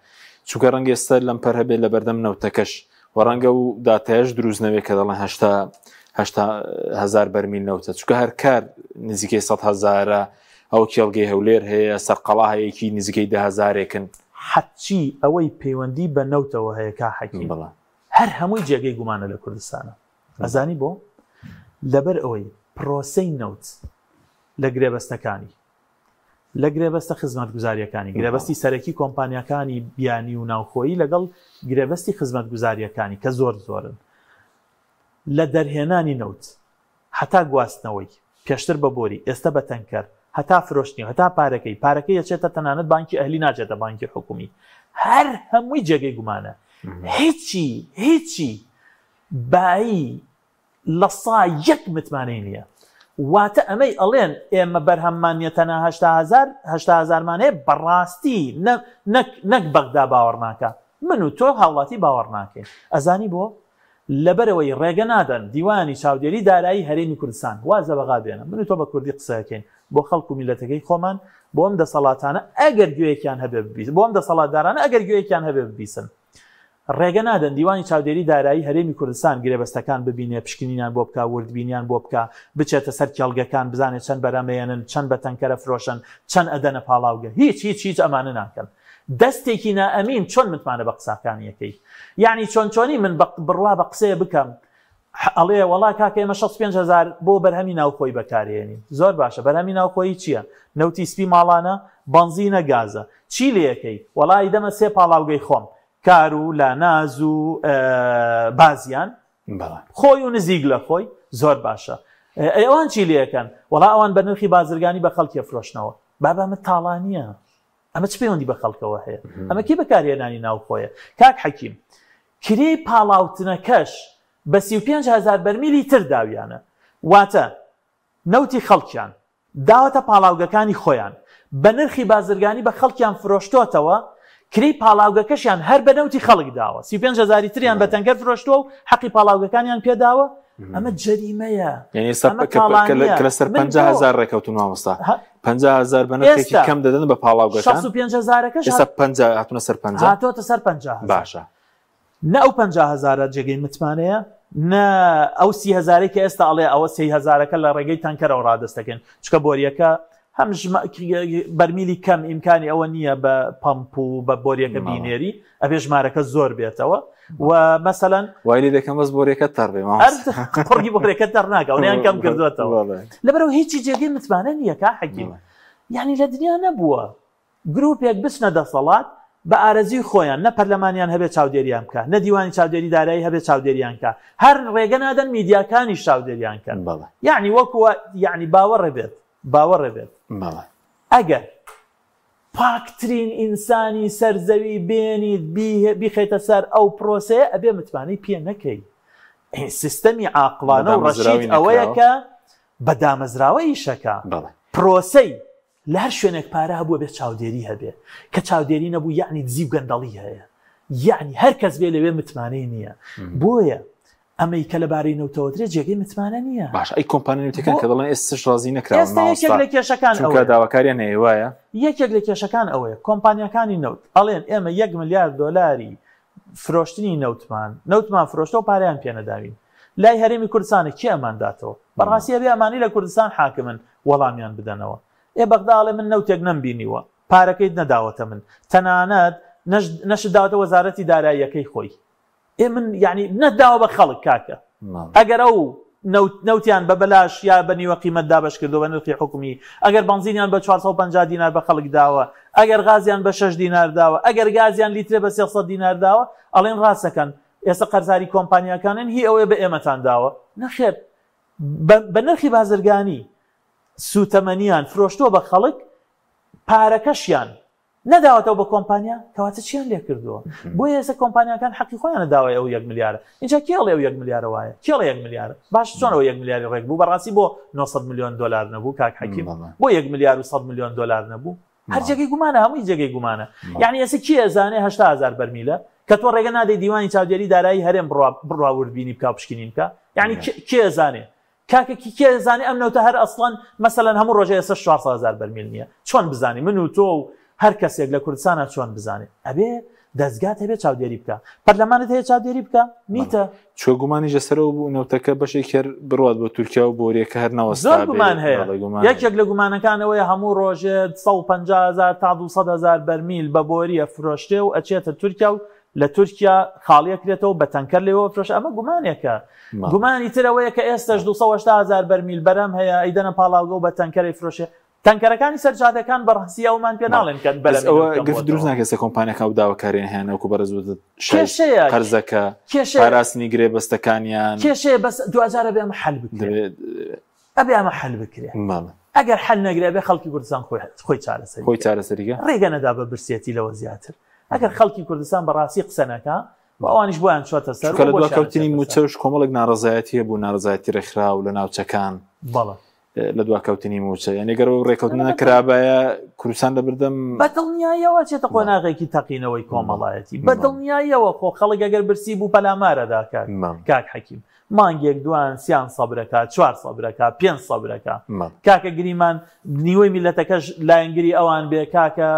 A: چونکە ڕەنگە ئێستا لەمپەر هەبێت لەبەردەم نەوتەکەش و ڕەنگە ئەو داتایەش دروست نەبێت کە دەڵێن 80 هەزار بەرمیل نەوتە، چونکە هەر کار نزیکەی 100 هەزارە، ئەو کێڵگەی هەولێر هەیە، سەرقەڵا هەیە یەکی نزیکەی دە هەزارێکن.
B: هەرچی ئەوەی پەیوەندی بە نەوتەوە هەیە کا حەکیم هەر هەمووی جێگەی گومانە لە کوردستانە. ئەزانی بۆ؟ لەبەر ئەوەی پرۆسەی نەوت لە گرێبەستەکانی لە گرێبەستە خزمەتگوزاریەکانی گرێبەستی سەرەکی کۆمپانیاکانی بیانی و ناوخۆیی لەگەڵ گرێبەستی خزمەتگوزاریەکانی کە زۆر زۆرن لە دەرهێنانی نەوت هەتا گواستنەوەی، پێشتر بە بۆری، ئێستە بە تەنکەر، هەتا فرۆشتنی و هەتا پارەکەی، پارەکەی ئەچێتە تەنانەت بانکی ئەهلی ناچێتە بانکی حکومی، هەر هەمووی جێگەی گومانە. هیچی هیچی بایی لە سا یەک متمانەی نییە. واتە ئەمەی ئەڵێن ئێمە بەرهەممان نییە تەنها 80 هەزار، 80 هەزارمان هەیە، بەڕاستی نە نەک نەک بەغدا باوەڕ ناکا، من و تۆ هاوڵاتی باوەڕ ناکەین. ئەزانی بۆ؟ لەبەرئەوەی ڕێگە نادەن دیوانی چاودێری دارایی هەرێمی کوردستان واز لە بەغا بێنە، من و تۆ بە کوردی قسەکەین بۆ خەڵک و میللەتەکەی خۆمان، بۆ ئەم دەسەڵاتانە ئەگەر گوێیەکیان هەبێ ببیسن، بۆ ئەم دەسەڵاتدارانە ئەگەر گوێیەکیان هەبێ ببیسن. ڕێگە نادەن دیوانی چاودێری دارایی هەرێمی کوردستان گرێبەستەکان ببینێ، پشکنینیان بۆ بکا، وردبینیان بۆ بکا، بچێتە سەر کێڵگەکان بزانێ چەند بەرهەمەیەنن، چەند بە تەنکەرە فرۆشن، چەند ئەدەنە پاڵاوگە. هیچ هیچ هیچ ئەمانە ناکەن. دەستێکی نائەمین چۆن متمانە بە قساکانی ئەکەی؟ یەعنی چۆن چۆنی من بڕوا بە قسەیە بکەم ئەڵێ وەڵا کاکە ئێمە 65 هەزار بۆ بەرهەمی ناوخۆی بەکارهێنین. زۆر باشە بەرهەمی ناوخۆیی چییە؟ نەوتی سپی ماڵانە، بەنزینە، گازە. چی لێ ئەکەی؟ وەڵا ئەیدەمە سێ پاڵاوگەی خۆم، کار و لاناز و بازیان. خۆی و نزیک لە خۆی. زۆر باشە ئەی ئەوان چی لێ ئەکەن؟ وەڵا ئەوان بە نرخی بازرگانی بە خەڵکی ئەفرۆشنەوە. بابە ئەمە تاڵانییە. ئەمە چ پەیوەندی بە خەڵکەوە هەیە؟ ئەمە کێ بەکارهێنانی ناوخۆیە؟ کاک حەکیم کرێی پاڵاوتنەکەش بە 35 هەزار بەرمیلی تر داویانە، واتە نەوتی خەڵکیان داوەتە پاڵاوگەکانی خۆیان، بە نرخی بازرگانی بە خەڵکیان فرۆشتۆتەوە، کرێی پاڵاوگەکەشیان هەر بە نەوتی خەڵک داوە، 35 هەزاری تریان بە تەنکەر فرۆشتووە و حەقی پاڵاوگەکانیان پێداوە، ئەمە جەریمەیە.
A: یعنی ئێستا
B: ئەمە
A: کە- کە-
B: تاڵانییە.
A: کە لەسەر
B: من
A: 50
B: بۆ-
A: هەزار ڕێکەوتون مامۆستا.
B: ها؟
A: 50 هەزار بە نرخێکی
B: ئێستا
A: کەم دەدەن بە پاڵاوگەکان.
B: 65 هەزارەکەش
A: ئێستا 50 هاتوونە سەر 50.
B: هاتۆتە سەر 50 هەزار.
A: باشە.
B: نە ئەو 50 هەزارە جێگەی متمانەیە، نە ئەو 30 هەزارەی کە ئێستا ئەڵێ ئەوە 30 هەزارەکە لە ڕێگەی تەنکەرەوە ڕادەست دەکەن، چونکە بۆریەکە هەم بەرمیلی کەم ئیمکانی ئەوە نییە بە پەمپ و بە بۆریەکە بینێری، ئەبێ ژمارەکە زۆر بێتەوە. و مەسەلەن
A: وای لێ دەکەم بەس بۆریەکە تەڕ بێ، مامۆستا.
B: ئەرد قوڕگی بۆریەکە تەڕ ناکا، ئەوەیان کەم کردووەتەوە. لەبەرەوە هیچی جێگەی متمانە نییە کا حەکیم. یعنی لە دنیا نەبووە گروپێک بچنە دەسەڵات بە ئارەزوی خۆیان، نە پەرلەمانیان هەبێ چاودێریان بکە، نە دیوانی چاودێری دارایی هەبێ چاودێریان بکە، هەر ڕێگە نادەن میدیاکانیش چاودێریان کەن. یعنی وەکووە، یعنی باوەڕێ بێت، باوەڕێ بێت. ئەگەر پاکترین ئینسانی سەرزەوی بێنیت بیخەیتە سەر ئەو پرۆسەیە، ئەبێ متمانەی پێ نەکەی. سیستەمی عاقڵانە و ڕەشید ئەوەیە کە بە دامەزراوە ئیشەکە. پرۆسەی لە هەر شوێنێک پارە هەبووە بێ چاودێری هەبێ، کە چاودێری نەبوو یعنی دزی و گەندەڵی هەیە، یعنی هەر کەس بێ لەوێ متمانەی نییە. بۆیە ئەمەی کە لەبارەی نەوتەوە درێ جێگەی متمانە نییە.
A: باش، ئەی کۆمپانیا نەوتەکان کە دەڵێن ئێستاش ڕازی نەکراون
B: ئێستا یەکێک لە کێشەکان
A: چونکە
B: ئەوەیە.
A: داواکاریان هەیە وایە؟
B: یەکێک لە کێشەکان ئەوەیە کۆمپانیاکانی نەوت ئەڵێن ئێمە یەک ملیار دۆلاری فرۆشتنی نەوتمان فرۆشتەوە پارەیان پێنەداوین. لای هەرێمی کوردستانە کێ ئەمان داتەوە؟ بەڕاستی ئەبێ ئەمانی لە کوردستان حاکمن وەڵامیان بدەنەوە. ئێ بەغدا ئەڵێ من نەوتێک نەمبینیوە، پارەکەیت نەداوەتە من، تەنانەت نەشت داوەتە وەزارەتی داراییەکەی خۆی. ئێ من یعنی نەداوە بە خەڵک کاکە. ئەگەر ئەو نەوتیان بە بەلاش یا بە نیوە قیمەت دابەش کردو بە نرخی حکومی، ئەگەر بەنزینیان بە 450 دینار بە خەڵک داوە، ئەگەر غازیان بە 6 دینار داوە، ئەگەر گازیان لیترێ بە 300 دینار داوە، ئەڵێن ڕاستەکەن ئێستا قەرزاری کۆمپانیاکانن هی ئەوەیە بە ئێمەتان داوە. نەخێر، بە نرخی بازرگانی سوتەمەنیان فرۆشتووە بە خەڵک، پارەکەشیان نەداوەتەوە بە کۆمپانیا، کەواتە چیان لێ کردووە؟ بۆیە ئێستا کۆمپانیاکان حەقی خۆیانە داوای ئەو یەک ملیارە. اینجا کێ ئەڵێ ئەو یەک ملیارە وایە؟ کێ ئەڵێ یەک ملیارە؟ باش چۆن ئەو یەک ملیاری ڕێک بوو؟ بەڕاستی بۆ 900 میلیۆن دلار نەبوو کاک حەکیم؟ بۆ یەک ملیار و 100 میلیۆن دلار نەبوو؟ هەر جێگەی گومانە، هەمووی جێگەی گومانە. یعنی ئێستا کێ ئەزانێ 80,000 بەرمیلە کە تۆ ڕێگە نادەی دیوانی چاودێری دارایی هەرێم بڕوا وردبینی بکا و پشکنین بکا؟ یعنی کێ ئەزانێ؟ کاکە کێ ئەزانێ ئەم نەوتە هەر ئەسڵەن مەسەلەن هەموو ڕۆژێ ئێستا 400,000 بەرمیل نییە؟ چۆن بزانێ؟ من و تۆ و هەر کەسێک لە کوردستانە چۆن بزانێ؟ ئەبێ دەستگات هەبێ چاودێری بکە، پەرلەمانت هەیە چاودێری بکە، نیتە.
A: چۆ گومانیش لەسەرەوە بوو نەوتەکە بەشێک هەر بڕوات بۆ تورکیا و بۆریەکە هەر نەوەستا
B: زۆر
A: بێ.
B: گومان هەیە.
A: بەڵێ، گومان هەیە.
B: یەکێک لە گومانەکان ئەوەیە هەموو ڕۆژێ 150,000 تا 200,000 بەرمیل بە بۆریە فرۆشتێ و ئەچێتە تورکیا و لە تورکیا خاڵیەکرێتەوە بە تەنکەر لێوە فرۆش. ئەمە گومانێکە. گومانی تر ئەوەیە کە ئێستاش 280,000 بەرمیل بەرەم هەیە، ئەیدەنە پاڵاوگە و بە تەنکەرەی فرۆشێ. تەنکەرەکانی سەرجادەکان بەڕاستی ئەومان پێ ناڵێن کە بەرەمی
A: بەس ئەوە
B: نەوت کەم
A: گرفت دروست
B: بۆتەوە.
A: ناکەێت سە کۆمپانیاکە و داواکاریان هەیە وەکو بەڕێز وتت
B: کێشەیە.
A: قەرزەکە،
B: کێشەیە.
A: پاراستنی گرێبەستەکانیان.
B: کێشەیە، بەس دوجارە بێ ئەمە حەل بکرێ.
A: دەبێت،
B: ئەبێ ئەمە حەل بکرێ. ئەگەر حەل نەگرێ ئەبێ خەڵکی کوردستان خۆی چارەسەری
A: خۆی
B: بکە.
A: چارەسەریکە؟
B: ڕێگە نەدا بە برسێتی لەوە زیاتر. ئەگەر خەڵکی کوردستان بەڕاستی قسە نەکا، و ئەوانیش بۆیان چۆتە سەر،
A: چونکە لە
B: و بۆشیان
A: دواکەوتنی
B: چۆتە سەر.
A: موچەش کۆمەڵێک ناڕەزایەتی هەبوو، ناڕەزایەتی ڕێکخراو لە ناوچەکان. لە دواکەوتنی موچە، یعنی گەر ئەو ڕێکەوتنە نەکرابایە کوردستان لە بردەم
B: بە دڵنیاییەوە چێتە قۆناغێکی تەقینەوەی کۆمەڵایەتی. بە دڵنیاییەوە خۆ خەڵک ئەگەر برسی بوو پەلامارە دا کاک حەکیم. مانگێک دوان سیان سەبرەکە، چوار سەبرەکە، پێنج سەبرەکە. کاکە گریمان نیوەی میلەتەکەش لایەنگری ئەوان بێ، کاکە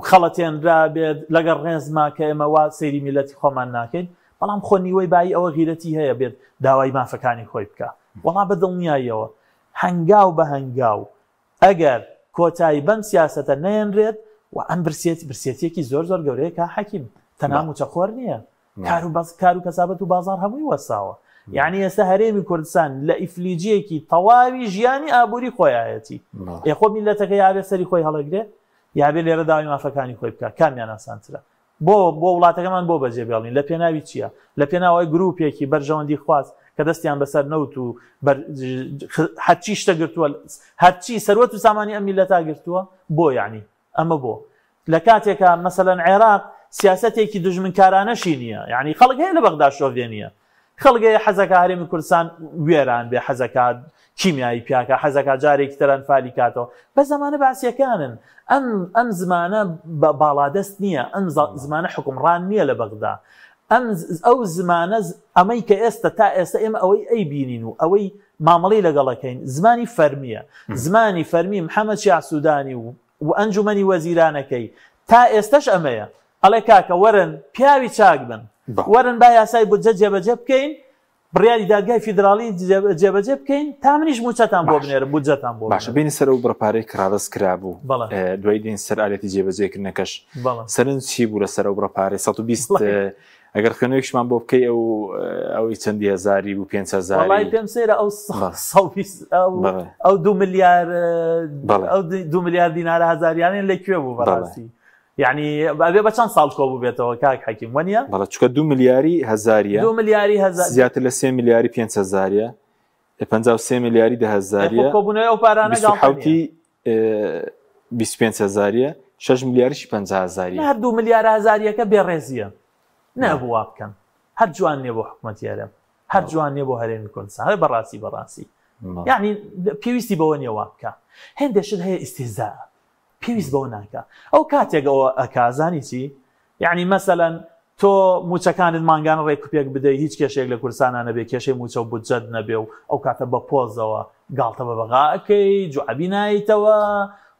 B: خەڵەتێنرا بێت لەگەڵ ڕێزما کە ئێمە وا سەیری میلەتی خۆمان ناکەین، بەڵام خۆ نیوەی بایی ئەوە غیرەتی هەیە بێت داوای مافەکانی خۆی بکە. وەڵا بە دڵنیاییەوە هەنگاو بە هەنگاو ئەگەر کۆتایی بەم سیاسەتە نەیەنرێت، و ئەم برسێت برسێتیەکی زۆر زۆر گەورەیە کا حەکیم تەنها موچەخۆر نییە کار و بەس کار و کەسابەت و بازار هەمووی وەساوە یعنی ئێستا هەرێمی کوردستان لە ئیفلیجیەکی تەواوی ژیانی ئابووری خۆیایەتی ئێ خۆ میلەتەکە یاێ سەری خۆی هەڵەگرێ یاێ لێرە داوای مافەکانی خۆی بکە کامیان ئاسانترە بۆ بۆ وڵاتەکەمان بۆ بەجێ بێڵین لە پێناوی چییە لە پێناوەی گروپێکی بەرژەوەندی خواست کە دەستیان بەسەر نەوت و هەرچی شتە گرتووە هەرچی سەروەت و سامانی ئەم میلەتا گرتووە بۆ یعنی ئەمە بۆ؟ لە کاتێکا مەسەلەن عێراق سیاسەتێکی دوژمنکارانەشی نییە، یانی خەڵک هەیە لە بەغدا شۆڤێنییە، خەڵک هەیە حەزەکا هەرێمی کوردستان وێران بێ، حەزەکا کیمیایی پیاکا، حەزەکا جارێکی تر ئەنفالی کاتەوە، بەس ئەمانە بەعسییەکانن، ئەم ئەم زمانە باڵادەست نییە، ئەم زمانە حوکمڕان نییە لە بەغدا، ئەم ئەو زمانە ئەمەی کە ئێستا تا ئێستا ئێمە ئەوەی ئەیبینین و ئەوەی مامەڵەی لەگەڵ ئەکەین زمانی فەرمییە، زمانی فەرمی محەمەد شیاع سودانی و و ئەنجومەنی وەزیرانەکەی تا ئێستەش ئەمەیە ئەڵێ کاکە وەرن پیاوی چاک بن وەرن با یاسای بودجە جێبەجێ بکەین بڕیاری دادگای فیدراڵی جێبەجێ بکەین تا منیش موچەتان بۆ بنێرم بودجەتان بۆ
A: باشە بینی سەر ئەو بڕە پارەی کە ڕادەست کرابوو دوای دێن سەر ئالەتی جێبەجێکردنەکەش سەرنج چی بوو لەسەر ئەو بڕە پارەی 120 ئەگەر خوێنەوەیشمان بۆ بکەی ئەو ئەوەی چەندی هەزاری بوو 5 هەزاری
B: وەڵای پێم سەیرە ئەو ئەو دو ملیار ئەو دو ملیار دینارە هەزاریانێن لە کوێ بوو بەڕاستی یعنی ئەبێ بە چەند ساڵ کۆ بووبێتەوە کاک حەکیم وەنیە؟
A: بەڵێ چونکە دو ملیاری هەزاریە
B: دو ملیاری هەزار
A: زیاتر لە سێ ملیاری پێنج هەزاریە 53 ملیاری دە هەزاریە
B: کۆبوونەوەی ئەو پارانە
A: گاڵتە حوتی 25 هەزاریە 6 ملیاریشی 50 هەزاریە
B: هەر دو ملیارە هەزاریەکە بێڕێزیە نەبوو وا بکەن هەر جوان نییە بۆ حکوومەتی هەرێم هەر جوان نییە بۆ هەرێمی کوردستان هەر بەڕاستی بەڕاستی یعنی پێویستی بەوە نییە وا بکە هێندێک شت هەیە ئیستیهزا پێویست بەوە ناکا ئەو کاتێک ئەوە ئەکا زانی چی یعنی مەسەلەن تۆ موچەکانت مانگانە ڕێکوپێک بدەی هیچ کێشەیەک لە کوردستانا نەبێ کێشەی موچە و بودجەت نەبێ و ئەو کاتە بە پۆزەوە گاڵتە بە بەغا ئەکەی جوابی نایتەوە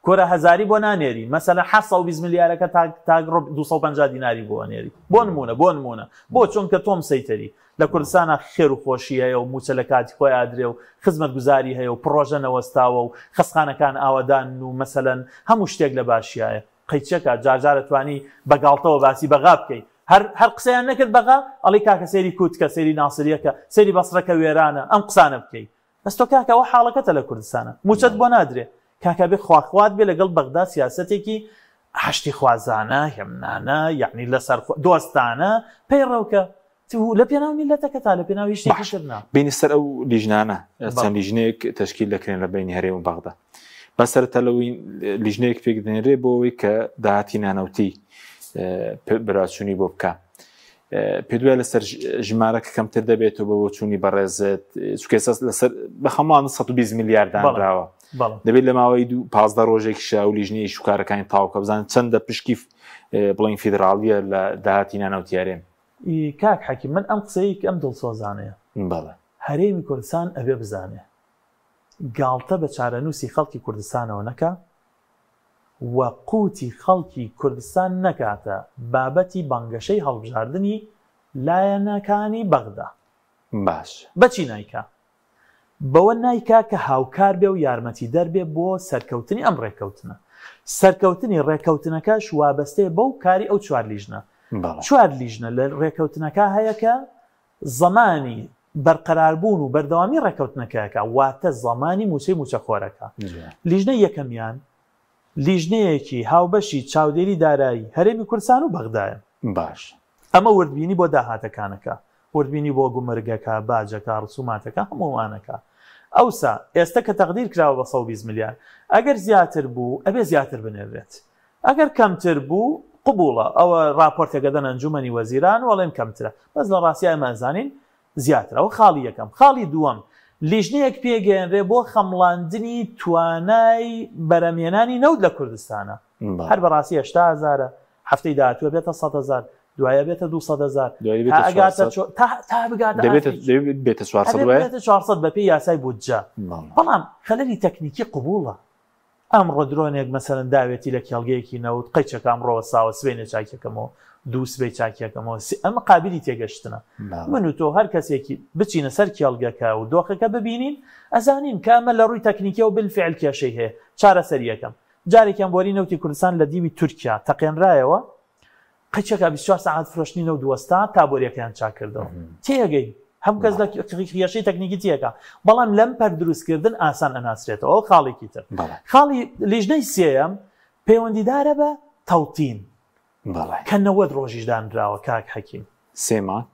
B: کورە هەزاری بۆ نانێری مەسەلەن 720 ملیارەکە تا تا 250 دیناری بۆ ئەنێری بۆ نمونە بۆ نمونە بۆ چونکە تۆم سەیتەری لە کوردستانا خێر و خۆشی هەیە و مووچە لە کاتی خۆی ئادرێ و خزمەتگوزاری هەیە و پڕۆژە نەوەستاوە و خەستخانەکان ئاوەدانن و مەسەلەن هەموو شتێک لە باشیایە. قەیچەکە جارجار ئەتوانی بە گاڵتەوە باسی بەغا بکەی. هەر هەر قسەیان نەکرد بەغا ئەڵێی کاکە سەیری کووت کە سەیری ناسریە کە سەیری بەسرە کە وێرانە ئەم قسانە بکەی. بەس تۆ کاکە ئەوە حاڵەکەتە لە کوردستانا. مووچەت بۆ نادرێ. کاکە ئەبێ خواخوات بێ لەگەڵ بەغدا سیاسەتێکی ئاشتیخوازانە، هێمنانە، یەعنی لەسەر دۆستانە پەیڕەوکە. لە پێناو میللەتەکەتا لە پێناو هیچ شتێکی تر نا.
A: بینی سەر ئەو لیژنانە چەند لیژنەیەک تەشکیل دەکرێن لە بینی هەرێم و بەغدا بە سەرەتا لەوەی لیژنەیەک پێک دەنرێ بۆ ئەوەی کە داهاتی نانەوتی براچوونی بۆ بکە پێ دوای لەسەر ژمارەکە کەمتر دەبێتەوە بە بۆچوونی بەڕێزت چونکە ئێستا لەسەر بە خەمان 120 میلیارد دانراوە دەبێت لە ماوەی دوو 15 ڕۆژێک شا و لیژنەی شوکارەکانی تاوکە بزانن چەندە پشکی بڵین فیدراڵیە لە داهاتی نانەوتی هەرێم
B: کاک حەکیم من ئەم قسەیەی کە ئەم دڵسۆزانەیە
A: بەڵێ.
B: هەرێمی کوردستان ئەبێ بزانێ گاڵتە بە چارەنووسی خەڵکی کوردستانەوە نەکا و قوتی خەڵکی کوردستان نەکاتە بابەتی بانگەشەی هەڵبژاردنی لایەنەکانی بەغدا.
A: باش.
B: بەچی نایکا؟ بەوە نایکا کە هاوکار بێ و یارمەتیدەر بێ بۆ سەرکەوتنی ئەم ڕێککەوتنە. سەرکەوتنی ڕێککەوتنەکەش وابەستەیە بەو کاری ئەو چوار لیژنە. چوار لیژنە لە ڕێککەوتنەکە هەیە کە زەمانی بەرقەراربوون و بەردەوامی ڕێککەوتنەکەکە، واتە زەمانی مووچەی مووچەخۆرەکە. لیژنەی یەکەمیان لیژنەیەکی هاوبەشی چاودێری دارایی هەرێمی کوردستان و بەغدایە.
A: باش.
B: ئەمە وردبینی بۆ داهاتەکانەکە، وردبینی بۆ گومرگەکە، باجەکە، ڕسوماتەکە، هەموو ئەوانەکە. ئەوسا ئێستە کە تەقدیر کراوە بە 120 ملیار، ئەگەر زیاتر بوو ئەبێ زیاتر بنێررێت. ئەگەر کەمتر بوو قبوڵە، ئەوە ڕاپۆرتێک ئەدەن ئەنجومەنی وەزیران و ئەڵێن کەمترە. بەس لە ڕاستیا ئێمە ئەزانین زیاترە. ئەوە خاڵی یەکەم. خاڵی دووەم، لیژنەیەک پێگەیەنرێ بۆ خەمڵاندنی توانای بەرهەمهێنانی نەوت لە کوردستانا. هەر بەڕاستی 80 هەزارە، هەفتەی داهاتوو ئەبێتە 100 هەزار، دوای ئەبێتە 200 هەزار،
A: دوای
B: تا
A: بێتە
B: ئەگاتە
A: 400.
B: تا تا بگاتە
A: دەبێتە
B: ئاستی
A: دەبێت بێتە 400
B: ئەبێ
A: وایە؟
B: ببێتە 400 بەپێی یاسای بودجە. بەڵام خەلەلی تەکنیکی قبوڵە. ئەمڕۆ درۆنێک مەسەلەن داوێتی لە کێڵگەیەکی نەوت، قەیچەکە ئەمڕۆ وەستاوە سبەینێ چاکیەکەمەوە، دوو سبەی چاکیەکەمەوە، سێ، ئەمە قابیلی تێگەشتنە. من و تۆ هەر کەسێکی بچینە سەر کێڵگەکە و دۆخەکە ببینین، ئەزانین کە ئەمە لە ڕووی تەکنیکیەوە بالفعل کێشەی هەیە، چارەسەریەکەم. جارێکیان بۆری نەوتی کوردستان لە دیوی تورکیا تەقێنرایەوە، قەیچەکە 24 سەعات فرۆشتنی نەوت وەستا تا بۆریەکەیان چاک کردەوە. تێگەین هەموو کەس لە کێشەی تەکنیکی تێکا، بەڵام لەم پەر دروستکردن ئاسان ئەناسرێتەوە. ئەو خاڵێکی تر. خاڵی لیژنەی سێیەم پەیوەندیدارە بە تەوتین کە 90 ڕۆژیش دانراوە کاک حەکیم.
A: سێ مانگ؟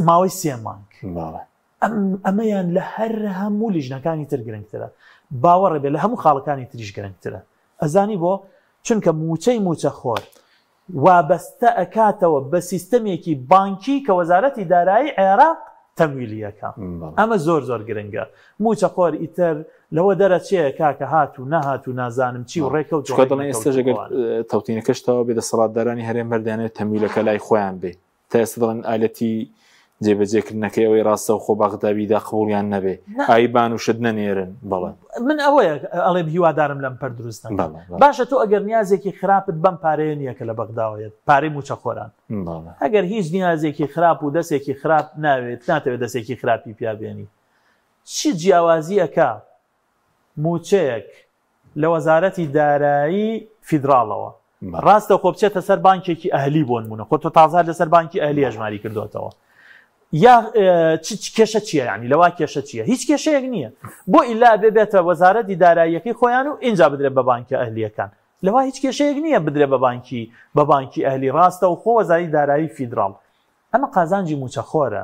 B: ماوەی سێ مانگ. ئەمەیان لە هەر هەموو لیژنەکانی تر گرنگترە، باوەڕێ بێ لە هەموو خاڵەکانی تریش گرنگترە. ئەزانی بۆ؟ چونکە مووچەی مووچەخۆر وابەستە ئەکاتەوە بە سیستەمێکی بانکی کە وەزارەتی دارایی عێراق تەمویلی ئەکا. ئەمە زۆر زۆر گرنگە. مووچەخۆر ئیتر لەوە دەرەچێ کاکە هات و نەهات و نازانم چی و ڕێکەوت و
A: چونکە دەڵێن ئێستاش ئەگەر تەوتینەکەش تەواو بێ دەسەڵاتدارانی هەرێم هەر دەیانەوێت تەمویلەکە لای خۆیان بێ. تا ئێستا دەڵێن ئالەتی جێبەجێکردنەکەی ئەوەی ڕاستەوخۆ بەغدا بیدا قبوڵیان نەبێ ئایبان و شت نەنێرن. بەڵێ
B: من ئەوەیە ئەڵێم هیوادارم لەم پەر دروست نەکەن. باشە تۆ ئەگەر نیازێکی خراپت بەم پارەیە نییە کە لە بەغداوە یەت پارەی مووچەخۆران ئەگەر هیچ نیازێکی خراپ و دەسێکی خراپ ناوێت ناتەوێت دەسێکی خراپی پیا بێنی چی جیاوازی ئەکا مووچەیەک لە وەزارەتی دارایی فیدراڵەوە ڕاستەوخۆ بچێتە سەر بانکێکی ئەهلی بۆ نمونە خۆ تۆ تازە لەسەر بانکی ئەهلی هەژماری کردوێتەوە یا چ کێشە چییە ینی لەوا کێشە چییە هیچ کێشەیەک نییە بۆ ئیلا بێ بێتە وەزارەتی داراییەکەی خۆیان و ئینجا بدرێت بە بانکە ئەهلیەکان لەوا هیچ کێشەیەک نییە بدرێت بە بانکی بە بانکی ئەهلی ڕاستە و خۆ وەزاری دارایی فیدراڵ ئەمە قازانجی مووچەخۆرە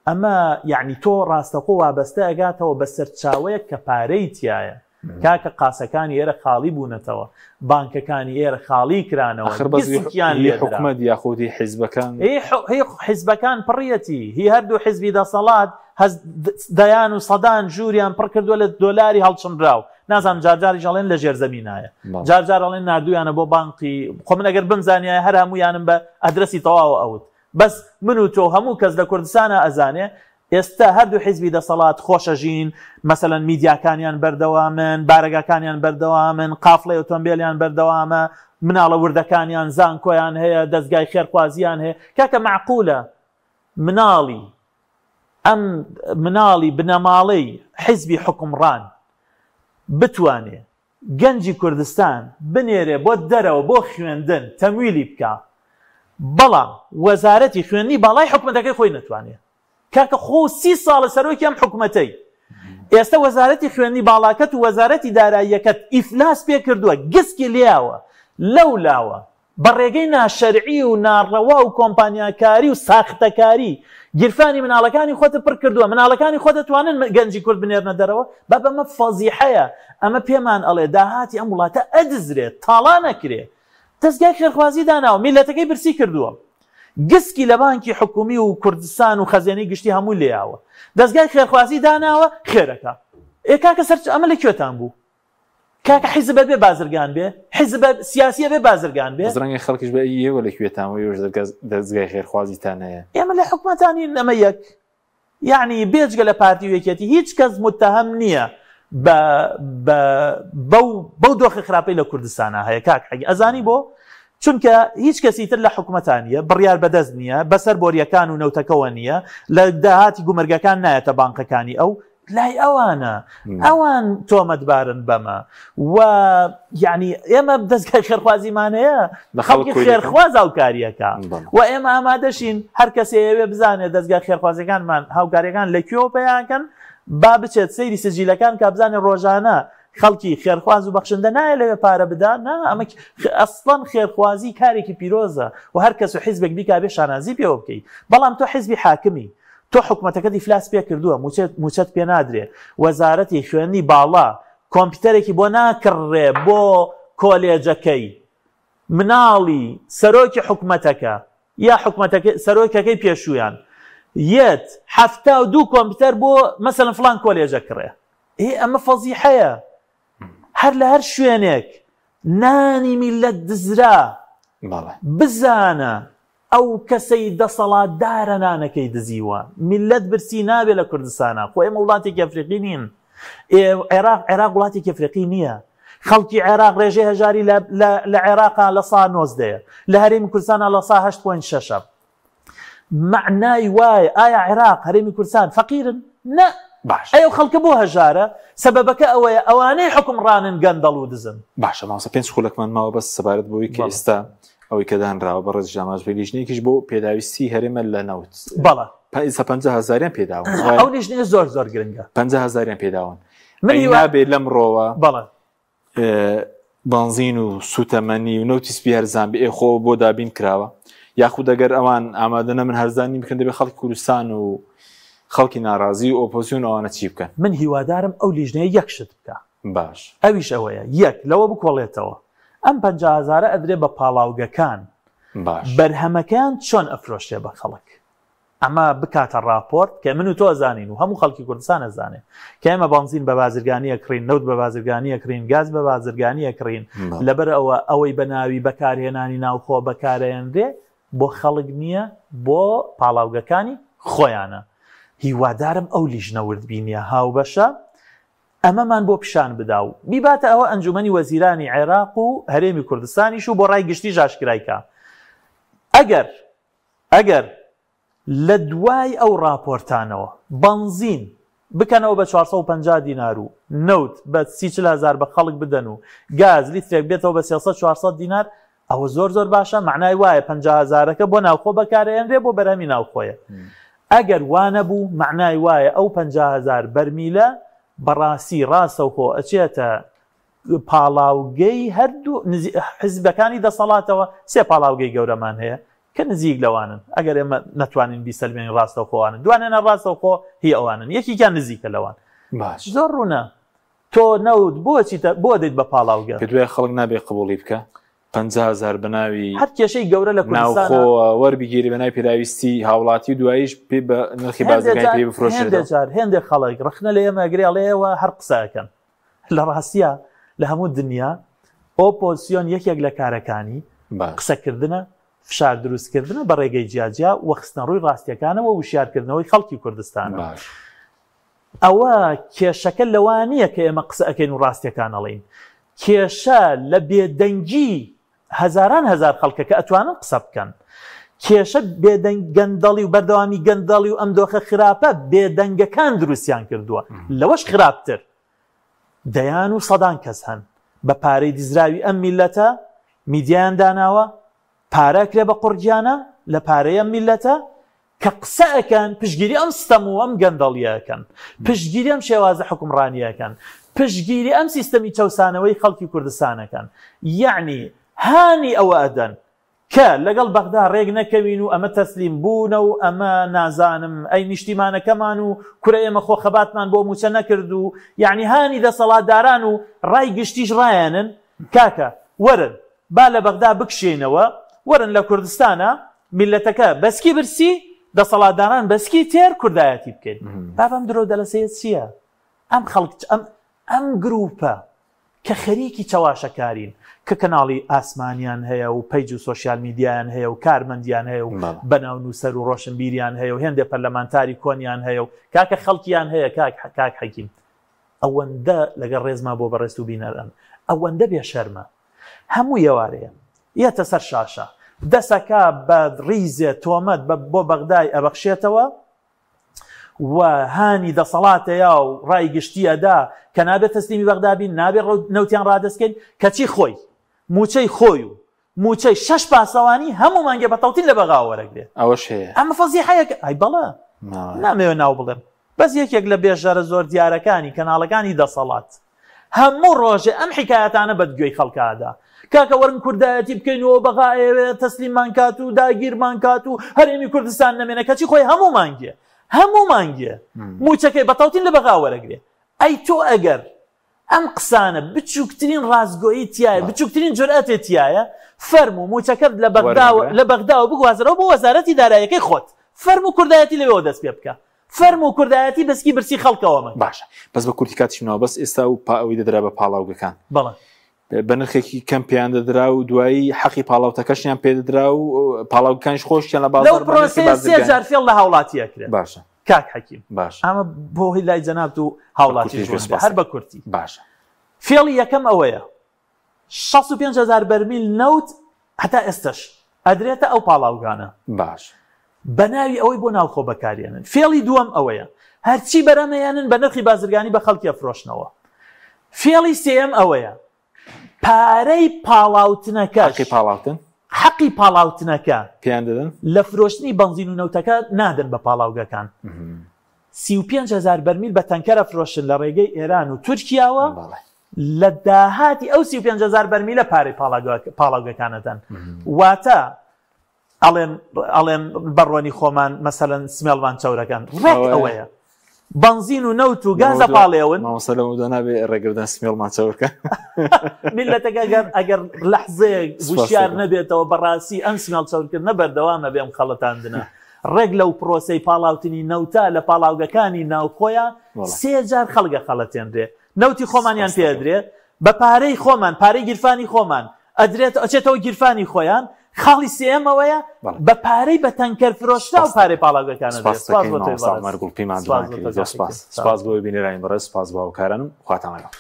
B: ئەمە یەعنی تۆ ڕاستەخۆ وابەستە ئەگاتەوە بە سەرچاوەیەک کە پارەی تیایە کاکە قاسەکانی ئێرە خاڵی بوونەتەوە بانکەکانی ئێرە خاڵی کرانەوە
A: ئەخر بەس
B: گسکیان
A: هی
B: لێدرا.
A: حکومەت یاخود هی حیزبەکان
B: هی هی حیزبەکان پڕیەتی هی هەردوو حیزبی دەسەڵات هەز دەیان و سەدان ژووریان پڕ کردووە لە دۆلاری هەڵچنراو نازانم جارجاریش ئەڵێن لە ژێرزەمینایە جارجار ئەڵێن ناردوویانە بۆ بانقی خۆ من ئەگەر بمزانیایە هەر هەموویانم بە ئەدرەسی تەواوە ئەوت بەس من و تۆ هەموو کەس لە کوردستانا ئەزانێ ئێستا هەردوو حیزبی دەسەڵات خۆشەژین مەسەلەن میدیاکانیان بەردەوامن بارەگاکانیان بەردەوامن قافڵەی ئۆتۆمبێلیان بەردەوامە مناڵە وردەکانیان زانکۆیان هەیە دەزگای خێرخوازیان هەیە کاکە مەعقولە مناڵی ئەم مناڵی بنەماڵەی حیزبی حوکمڕان بتوانێ گەنجی کوردستان بنێرێ بۆ دەرەوە بۆ خوێندن تەمویلی بکا بەڵام وەزارەتی خوێندنی باڵای حکومەتەکەی خۆی نەتوانێ کاکە خۆ سی ساڵە سەرۆکی ئەم حکومەتەی ئێستا وەزارەتی خوێندنی باڵاکەت و وەزارەتی داراییەکەت ئیفلاس پێ کردووە گسکی لێیاوە لەو لاوە بە ڕێگەی ناشەرعی و ناڕەوا و کۆمپانیاکاری و ساختەکاری گیرفانی مناڵەکانی خۆتت پڕ کردووە، مناڵەکانی خۆت ئەتوانن گەنجی کورد بنێرنە دەرەوە؟ بابە ئەمە فەزیحەیە، ئەمە پێمان ئەڵێ داهاتی ئەم وڵاتە ئەدزرێ، تاڵان ئەکرێ، دەزگای خێرخوازی داناوە، میللەتەکەی برسی کردووە، گسکی لە بانکی حکومی و کوردستان و خەزێنەی گشتی هەموو لێیاوە، دەزگای خێرخوازی داناوە خێرەکا. ئێ کاکە سەرچ ئەمە لە کوێتان بوو؟ کاکە حیزب ئەبێ بازرگان بێ حیزب سیاسی ئەبێ بازرگان بێ
A: بەس ڕەنگە خەڵکیش بە ئێوە لە کوێتان و ئێوەش دەزگای خێرخوازیتان هەیە
B: ئێمە لە حکومەتان نین ئەمە یەک یعنی بێجگە لە پارتی و یەکێتی هیچ کەس متهم نییە بە بە بەو بەو دۆخی خراپەی لە کوردستانە هەیە کاک حەگی ئەزانی بۆ چونکە هیچ کەسی تر لە حکومەتان نییە بڕیار بەدەست نییە بەسەر بۆریەکان و نەوتەکەوە نییە لە داهاتی گومرگەکان نایەتە بانقەکانی ئەو لای ئەوانە ئەوان تۆمەتبارن بەمە و یعنی ئێمە دەستگای خێرخوازیمان هەیە خەڵکی خێرخواز هاوکاریەکە و ئێمە ئامادەشین هەر کەسێ ئەوێ بزانێت دەستگای خێرخوازەکانمان هاوکاریەکان لە کوێوە پەیاکەن با بچێت سەیری سجیلەکان کا بزانێت ڕۆژانە خەڵکی خێرخواز و بەخشندە نایە لەوێ پارە بدا نا ئەمە ئەسڵەن خێرخوازی کارێکی پیرۆزە و هەر کەس و حیزبێک بیکا بێ شانازی پێوە بکەی بەڵام تۆ حیزبی حاکمی تۆ حکومەتەکەت ئیفلاس پێ کردووە موچەت موچەت پێ نادرێ وەزارەتی خوێندنی باڵا کۆمپیوتەرێکی بۆ ناکڕێ بۆ کۆلێجەکەی مناڵی سەرۆکی حکومەتەکە یا حکومەتەکە سەرۆکەکەی پێشوویان یەت 72 کۆمپیوتەر بۆ مەسەلەن فڵان کۆلێجە کڕێ ئێ ئەمە فەزیحەیە هەر لە هەر شوێنێک نانی میلەت دزرا بزانە ئەو کەسەی دەسەڵاتدارە نانەکەی دزیوە. میللەت برسی نابێ لە کوردستانا. خۆ ئێمە وڵاتێکی ئەفریقی نین. ئێ عێراق عێراق وڵاتێکی ئەفریقی نییە. خەڵکی عێراق ڕێژەی هەژاری لە لە لە عێراقا لە سا نۆزدەیە. لە هەرێمی کوردستانا لە سا هەشت پۆینت شەشە. مەعنای وایە ئایا عێراق هەرێمی کوردستان فەقیرن؟ نە.
A: باشە.
B: ئەی ئەو خەڵکە بۆ هەژارە؟ سەبەبەکە ئەوەیە ئەوانەی حوکمڕانن گەندەڵ و دزن.
A: باشە مامۆستا پێنج خولەکمان ماوە بەس سەبارەت بەوەی کە ئێستا ئەوەی کە دانراوە بەڕێز ژاماش بێ لیژنەیەکیش بۆ پێداویستی هەرێمە لە نەوت.
B: بەڵێ.
A: ئێستا 50 هەزاریان پێداون.
B: ئەو لیژنەیە زۆر زۆر گرنگە.
A: 50 هەزاریان پێداون. من نابێ لەمڕۆوە
B: بەڵێ.
A: بەنزین و سوتەمەنی و نەوتی سپی هەرزان بێ خۆ بۆ دابین کراوە یاخود ئەگەر ئەوان ئامادە نەبن هەرزانی بکەن دەبێ خەڵکی کوردستان و خەڵکی ناڕازی و ئۆپۆزیۆن ئەوانە چی بکەن؟
B: من هیوادارم ئەو لیژنەیە یەک شت بکا.
A: باش.
B: ئەویش ئەوەیە یەک لەوە بکۆڵێتەوە ئەم 50 هەزارە ئەدرێ بە پاڵاوگەکان
A: باش.
B: بەرهەمەکەیان چۆن ئەفرۆشرێ بە خەڵک؟ ئەمە بکاتە ڕاپۆرت کە من و تۆ ئەزانین و هەموو خەڵکی کوردستان ئەزانێ کە ئێمە بەنزین بە بازرگانی ئەکڕین، نەوت بە بازرگانی ئەکڕین، گاز بە بازرگانی ئەکڕین، لەبەر ئەوە ئەوەی بە ناوی بەکارهێنانی ناوخۆ بەکارئەهێنرێ بۆ خەڵک نییە بۆ پاڵاوگەکانی خۆیانە. هیوادارم ئەو لیژنە وردبینیە هاوبەشە ئەمەمان بۆ پیشان بدا و بیباتە ئەوە ئەنجومەنی وەزیرانی عێراق و هەرێمی کوردستانیش و بۆ ڕای گشتیش ئاشکرای کا. ئەگەر ئەگەر لە دوای ئەو ڕاپۆرتانەوە بەنزین بکەنەوە بە 450 دینار و نەوت بە سی چل هەزار بە خەڵک بدەن و گاز لیترێک بێتەوە بە 300 400 دینار ئەوە زۆر زۆر باشە معنای وایە 50 هەزارەکە بۆ ناوخۆ بەکارئێنرێ بۆ بەرهەمی ناوخۆیە ئەگەر وانەبوو معنای وایە ئەو 50 هەزار بەرمیلە بەڕاستی ڕاستەوخۆ ئەچێتە پاڵاوگەی هەردوو حزبەکانی دەسەڵاتەوە سێ پاڵاوگەی گەورەمان هەیە کە نزیک لەوانن ئەگەر ئێمە نەتوانین بیسەلمێنین ڕاستەوخۆوانن دوانێنە ڕاستەوخۆ هی ئەوانن یەکێکیان نزیکە لەوان
A: باش
B: زۆر ڕوونە تۆ نەوت بۆچیتە بۆ دەیت بە پاڵاوگە
A: پێت وایە خەڵک نابێ قبوڵی بکە 50 هەزار بە ناوی
B: هەر کێشەی گەورە لە کوردستان
A: ناوخۆ وەربگیری بە ناوی پێداویستی هاوڵاتی و دواییش پێ بە نرخی بازرگانی پێی بفرۆشێتەوە.
B: هێندێ جار هێندێ خەڵک ڕەخنە لە ئێمە ئەگرێ ئەڵێ ئێوە هەر قسە ئەکەن لە ڕاستیا لە هەموو دنیا ئۆپۆزسیۆن یەکێک لە کارەکانی قسەکردنە، فشار دروستکردنە بە ڕێگەی جیاجیا و خستنەڕووی ڕاستیەکانەوە و وشیارکردنەوەی خەڵکی کوردستانە. ئەوە کێشەکە لەوە نییە کە ئێمە قسە ئەکەین و ڕاستیەکان ئەڵێین، کێشە لە بێدەنگی هەزاران هەزار خەڵکە کە ئەتوانن قسە بکەن. کێشە بێدەنگ گەندەڵی و بەردەوامی گەندەڵی و ئەم دۆخە خراپە بێدەنگەکان دروستیان کردووە. لەوەش خراپتر دەیان و سەدان کەس هەن بە پارەی دزراوی ئەم میللەتە میدیایان داناوە، پارە ئەکرێ بە قوڕگیانە لە پارەی ئەم میللەتە، کە قسە ئەکەن پشتگیری ئەم ستەم و ئەم گەندەڵیە ئەکەن، پشتگیری ئەم شێوازە حوکمڕانیە ئەکەن، پشتگیری ئەم سیستەمی چەوسانەوەی خەڵکی کوردستان ئەکەن، یەعنی هانی ئەوە ئەدەن کە لەگەڵ بەغدا ڕێک نەکەوین و ئەمە تەسلیم بوونە و ئەمە نازانم ئەی نیشتیمانەکەمان و کورە ئێمە خۆ خەباتمان بۆ موچە نەکرد و یەعنی هانی دەسەڵاتداران و ڕای گشتیش ڕایەنن کاکە وەرن با لە بەغدا بکشێینەوە وەرن لە کوردستانا میللەتەکە بەسکی برسی دەسەڵاتداران بەسکی تێر کوردایەتی بکەین بابە ئەم درۆو دەلەسەیە چیە ئەم خەڵک ئەم ئەم گروپە کە خەریکی چەواشەکارین کە کەناڵی ئاسمانیان هەیە و پەیج و سۆشیال میدیایان هەیە و کارمەندیان هەیە و بەناو نووسەر و ڕۆشنبیریان هەیە و هێندێ پەرلەمانتاری کۆنیان هەیە و کاکە خەڵکیان هەیە کاک کاک حەکیم ئەوەندە لەگەڵ ڕێزما بۆ بەڕێزت و بینەران ئەوەندە بێ شەرمە هەموو ئێوارەیە یەتە سەر شاشە دەسەکا بە ڕیزێ تۆمەت بە بۆ بەغدای ئەبەخشێتەوە و هانی دەسەڵاتەیا و ڕای گشتی ئەدا کە نابێت تەسلیمی بەغدا بین نابێت نەوتیان ڕادەستکەین کەچی خۆی موچەی خۆی و موچەی شەش پاسەوانی هەموو مانگێ بە تەوتین لە بەغاوە وەرەگرێت
A: ئەوەش هەیە
B: ئەمە فەزیحەیەکە ئەی بەڵێ نامەوێ ناو بڵێم بەس یەکێک لە بێژەرە زۆر دیارەکانی کەناڵەکانی دەسەڵات هەموو ڕۆژێ ئەم حیکایەتانە بە گوێی خەڵکا ئەدا. کاکە وەرن کوردایەتی بکەین و بەغا ئەیەوێ تەسلیممان کات و داگیرمان کات و هەرێمی کوردستان نەمێنێ کەچی خۆی هەموو مانگێ هەموو مانگێ مووچەکەی بە تەوتین لە بەغا وەرەگرێ. ئەی تۆ ئەگەر ئەم قسانە بچووکترین ڕاستگۆیی تیایە بچووکترین جورئەتێ تیایە فەرموو مووچەکەت لە بەغداوە لە بەغداوە بگوازرەوە بۆ وەزارەتی دارایەکەی خۆت فەرموو کوردایەتی لەوێوە دەست پێ بکە فەرموو کوردایەتی بەسکی برسی خەڵکەوە مەکە.
A: باشە بەس بە کورتی کاتیش منەوە بەس ئێستا و پا ئەوەی دەدرا بە پاڵاوگەکان
B: بەڵێ
A: بە نرخێکی کەم پێیان دەدرا و دوایی حەقی پاڵاوتەکەشیان پێدەدرا و پاڵاوگەکانیش خۆشیان لە
B: لەو
A: بازاڕ بە نرخی
B: پرۆسەیە سێ
A: بازرگانی
B: جار فێڵ لە هاوڵاتی ئەکرێ
A: باشە
B: کاک حەکیم
A: باشە
B: ئەمە بۆ هی لای جەنابت و
A: بە
B: هاوڵاتیش
A: کورتیش بێ
B: ڕوون بێ
A: سوپاس
B: هەر بە کورتی
A: باشە
B: فێڵی یەکەم ئەوەیە 65 هەزار بەرمیل نەوت هەتا ئێستەش ئەدرێتە ئەو پاڵاوگانە
A: باش.
B: بە ناوی ئەوەی بۆ ناوخۆ بەکاریێنن. فێڵی دووەم ئەوەیە. هەرچی بەرەمەیانن بە نرخی بازرگانی بە خەڵکی ئەفرۆشنەوە. فێڵی سێیەم ئەوەیە پارەی پاڵاوتنەکەش
A: حەقی پاڵاوتن
B: حەقی پاڵاوتنەکە
A: پێیان دەدەن
B: لە فرۆشتنی بەنزین و نەوتەکە نادەن بە پاڵاوگەکان. 35 هەزار بەرمیل بە تەنکەر ئەفرۆشن لە ڕێگەی ئێران و تورکیاوە لە داهاتی ئەو 35 هەزار بەرمیلە پارەی پاڵاوگەکان ئەدەن. واتە ئەڵێن ئەڵێن بەڕۆنی خۆمان مەسەلەن سمێڵمان چەورەکەن ڕێک ئەوەیە بەنزین و نەوت و گازە پاڵێون
A: مامۆستا لەمەودا نابێ ڕێگردان سمێڵمان چەورکە
B: میلەتەکە ئەگەر ئەگەر لەحزەیەک وشیار نەبێتەوە بەڕاستی ئەم سمێڵ چەورکردنە بەردەوامە بێم خەڵەتاندنە ڕێک لەو پرۆسەی پاڵاوتنی نەوتە لە پاڵاوگەکانی ناوخۆیان سێ جار خەڵگە خەڵەتێنرێ نەوتی خۆمانیان پێ ئەدرێ بە پارەی خۆمان پارەی گیرفانی خۆمان ئەدرێت ئەچێتەوە گیرفانی خۆیان خاڵی سێیەم ئەوەیە بە پارەی بە تەنکەر فرۆشراو پارەی پاڵاوگەکان ئەدرێت.
A: سپاس بۆ تۆی بەڕێز. سپاس بۆ بینەرانی بەڕێز سپاس بۆ هاوکارانم خواتان لەگەڵ.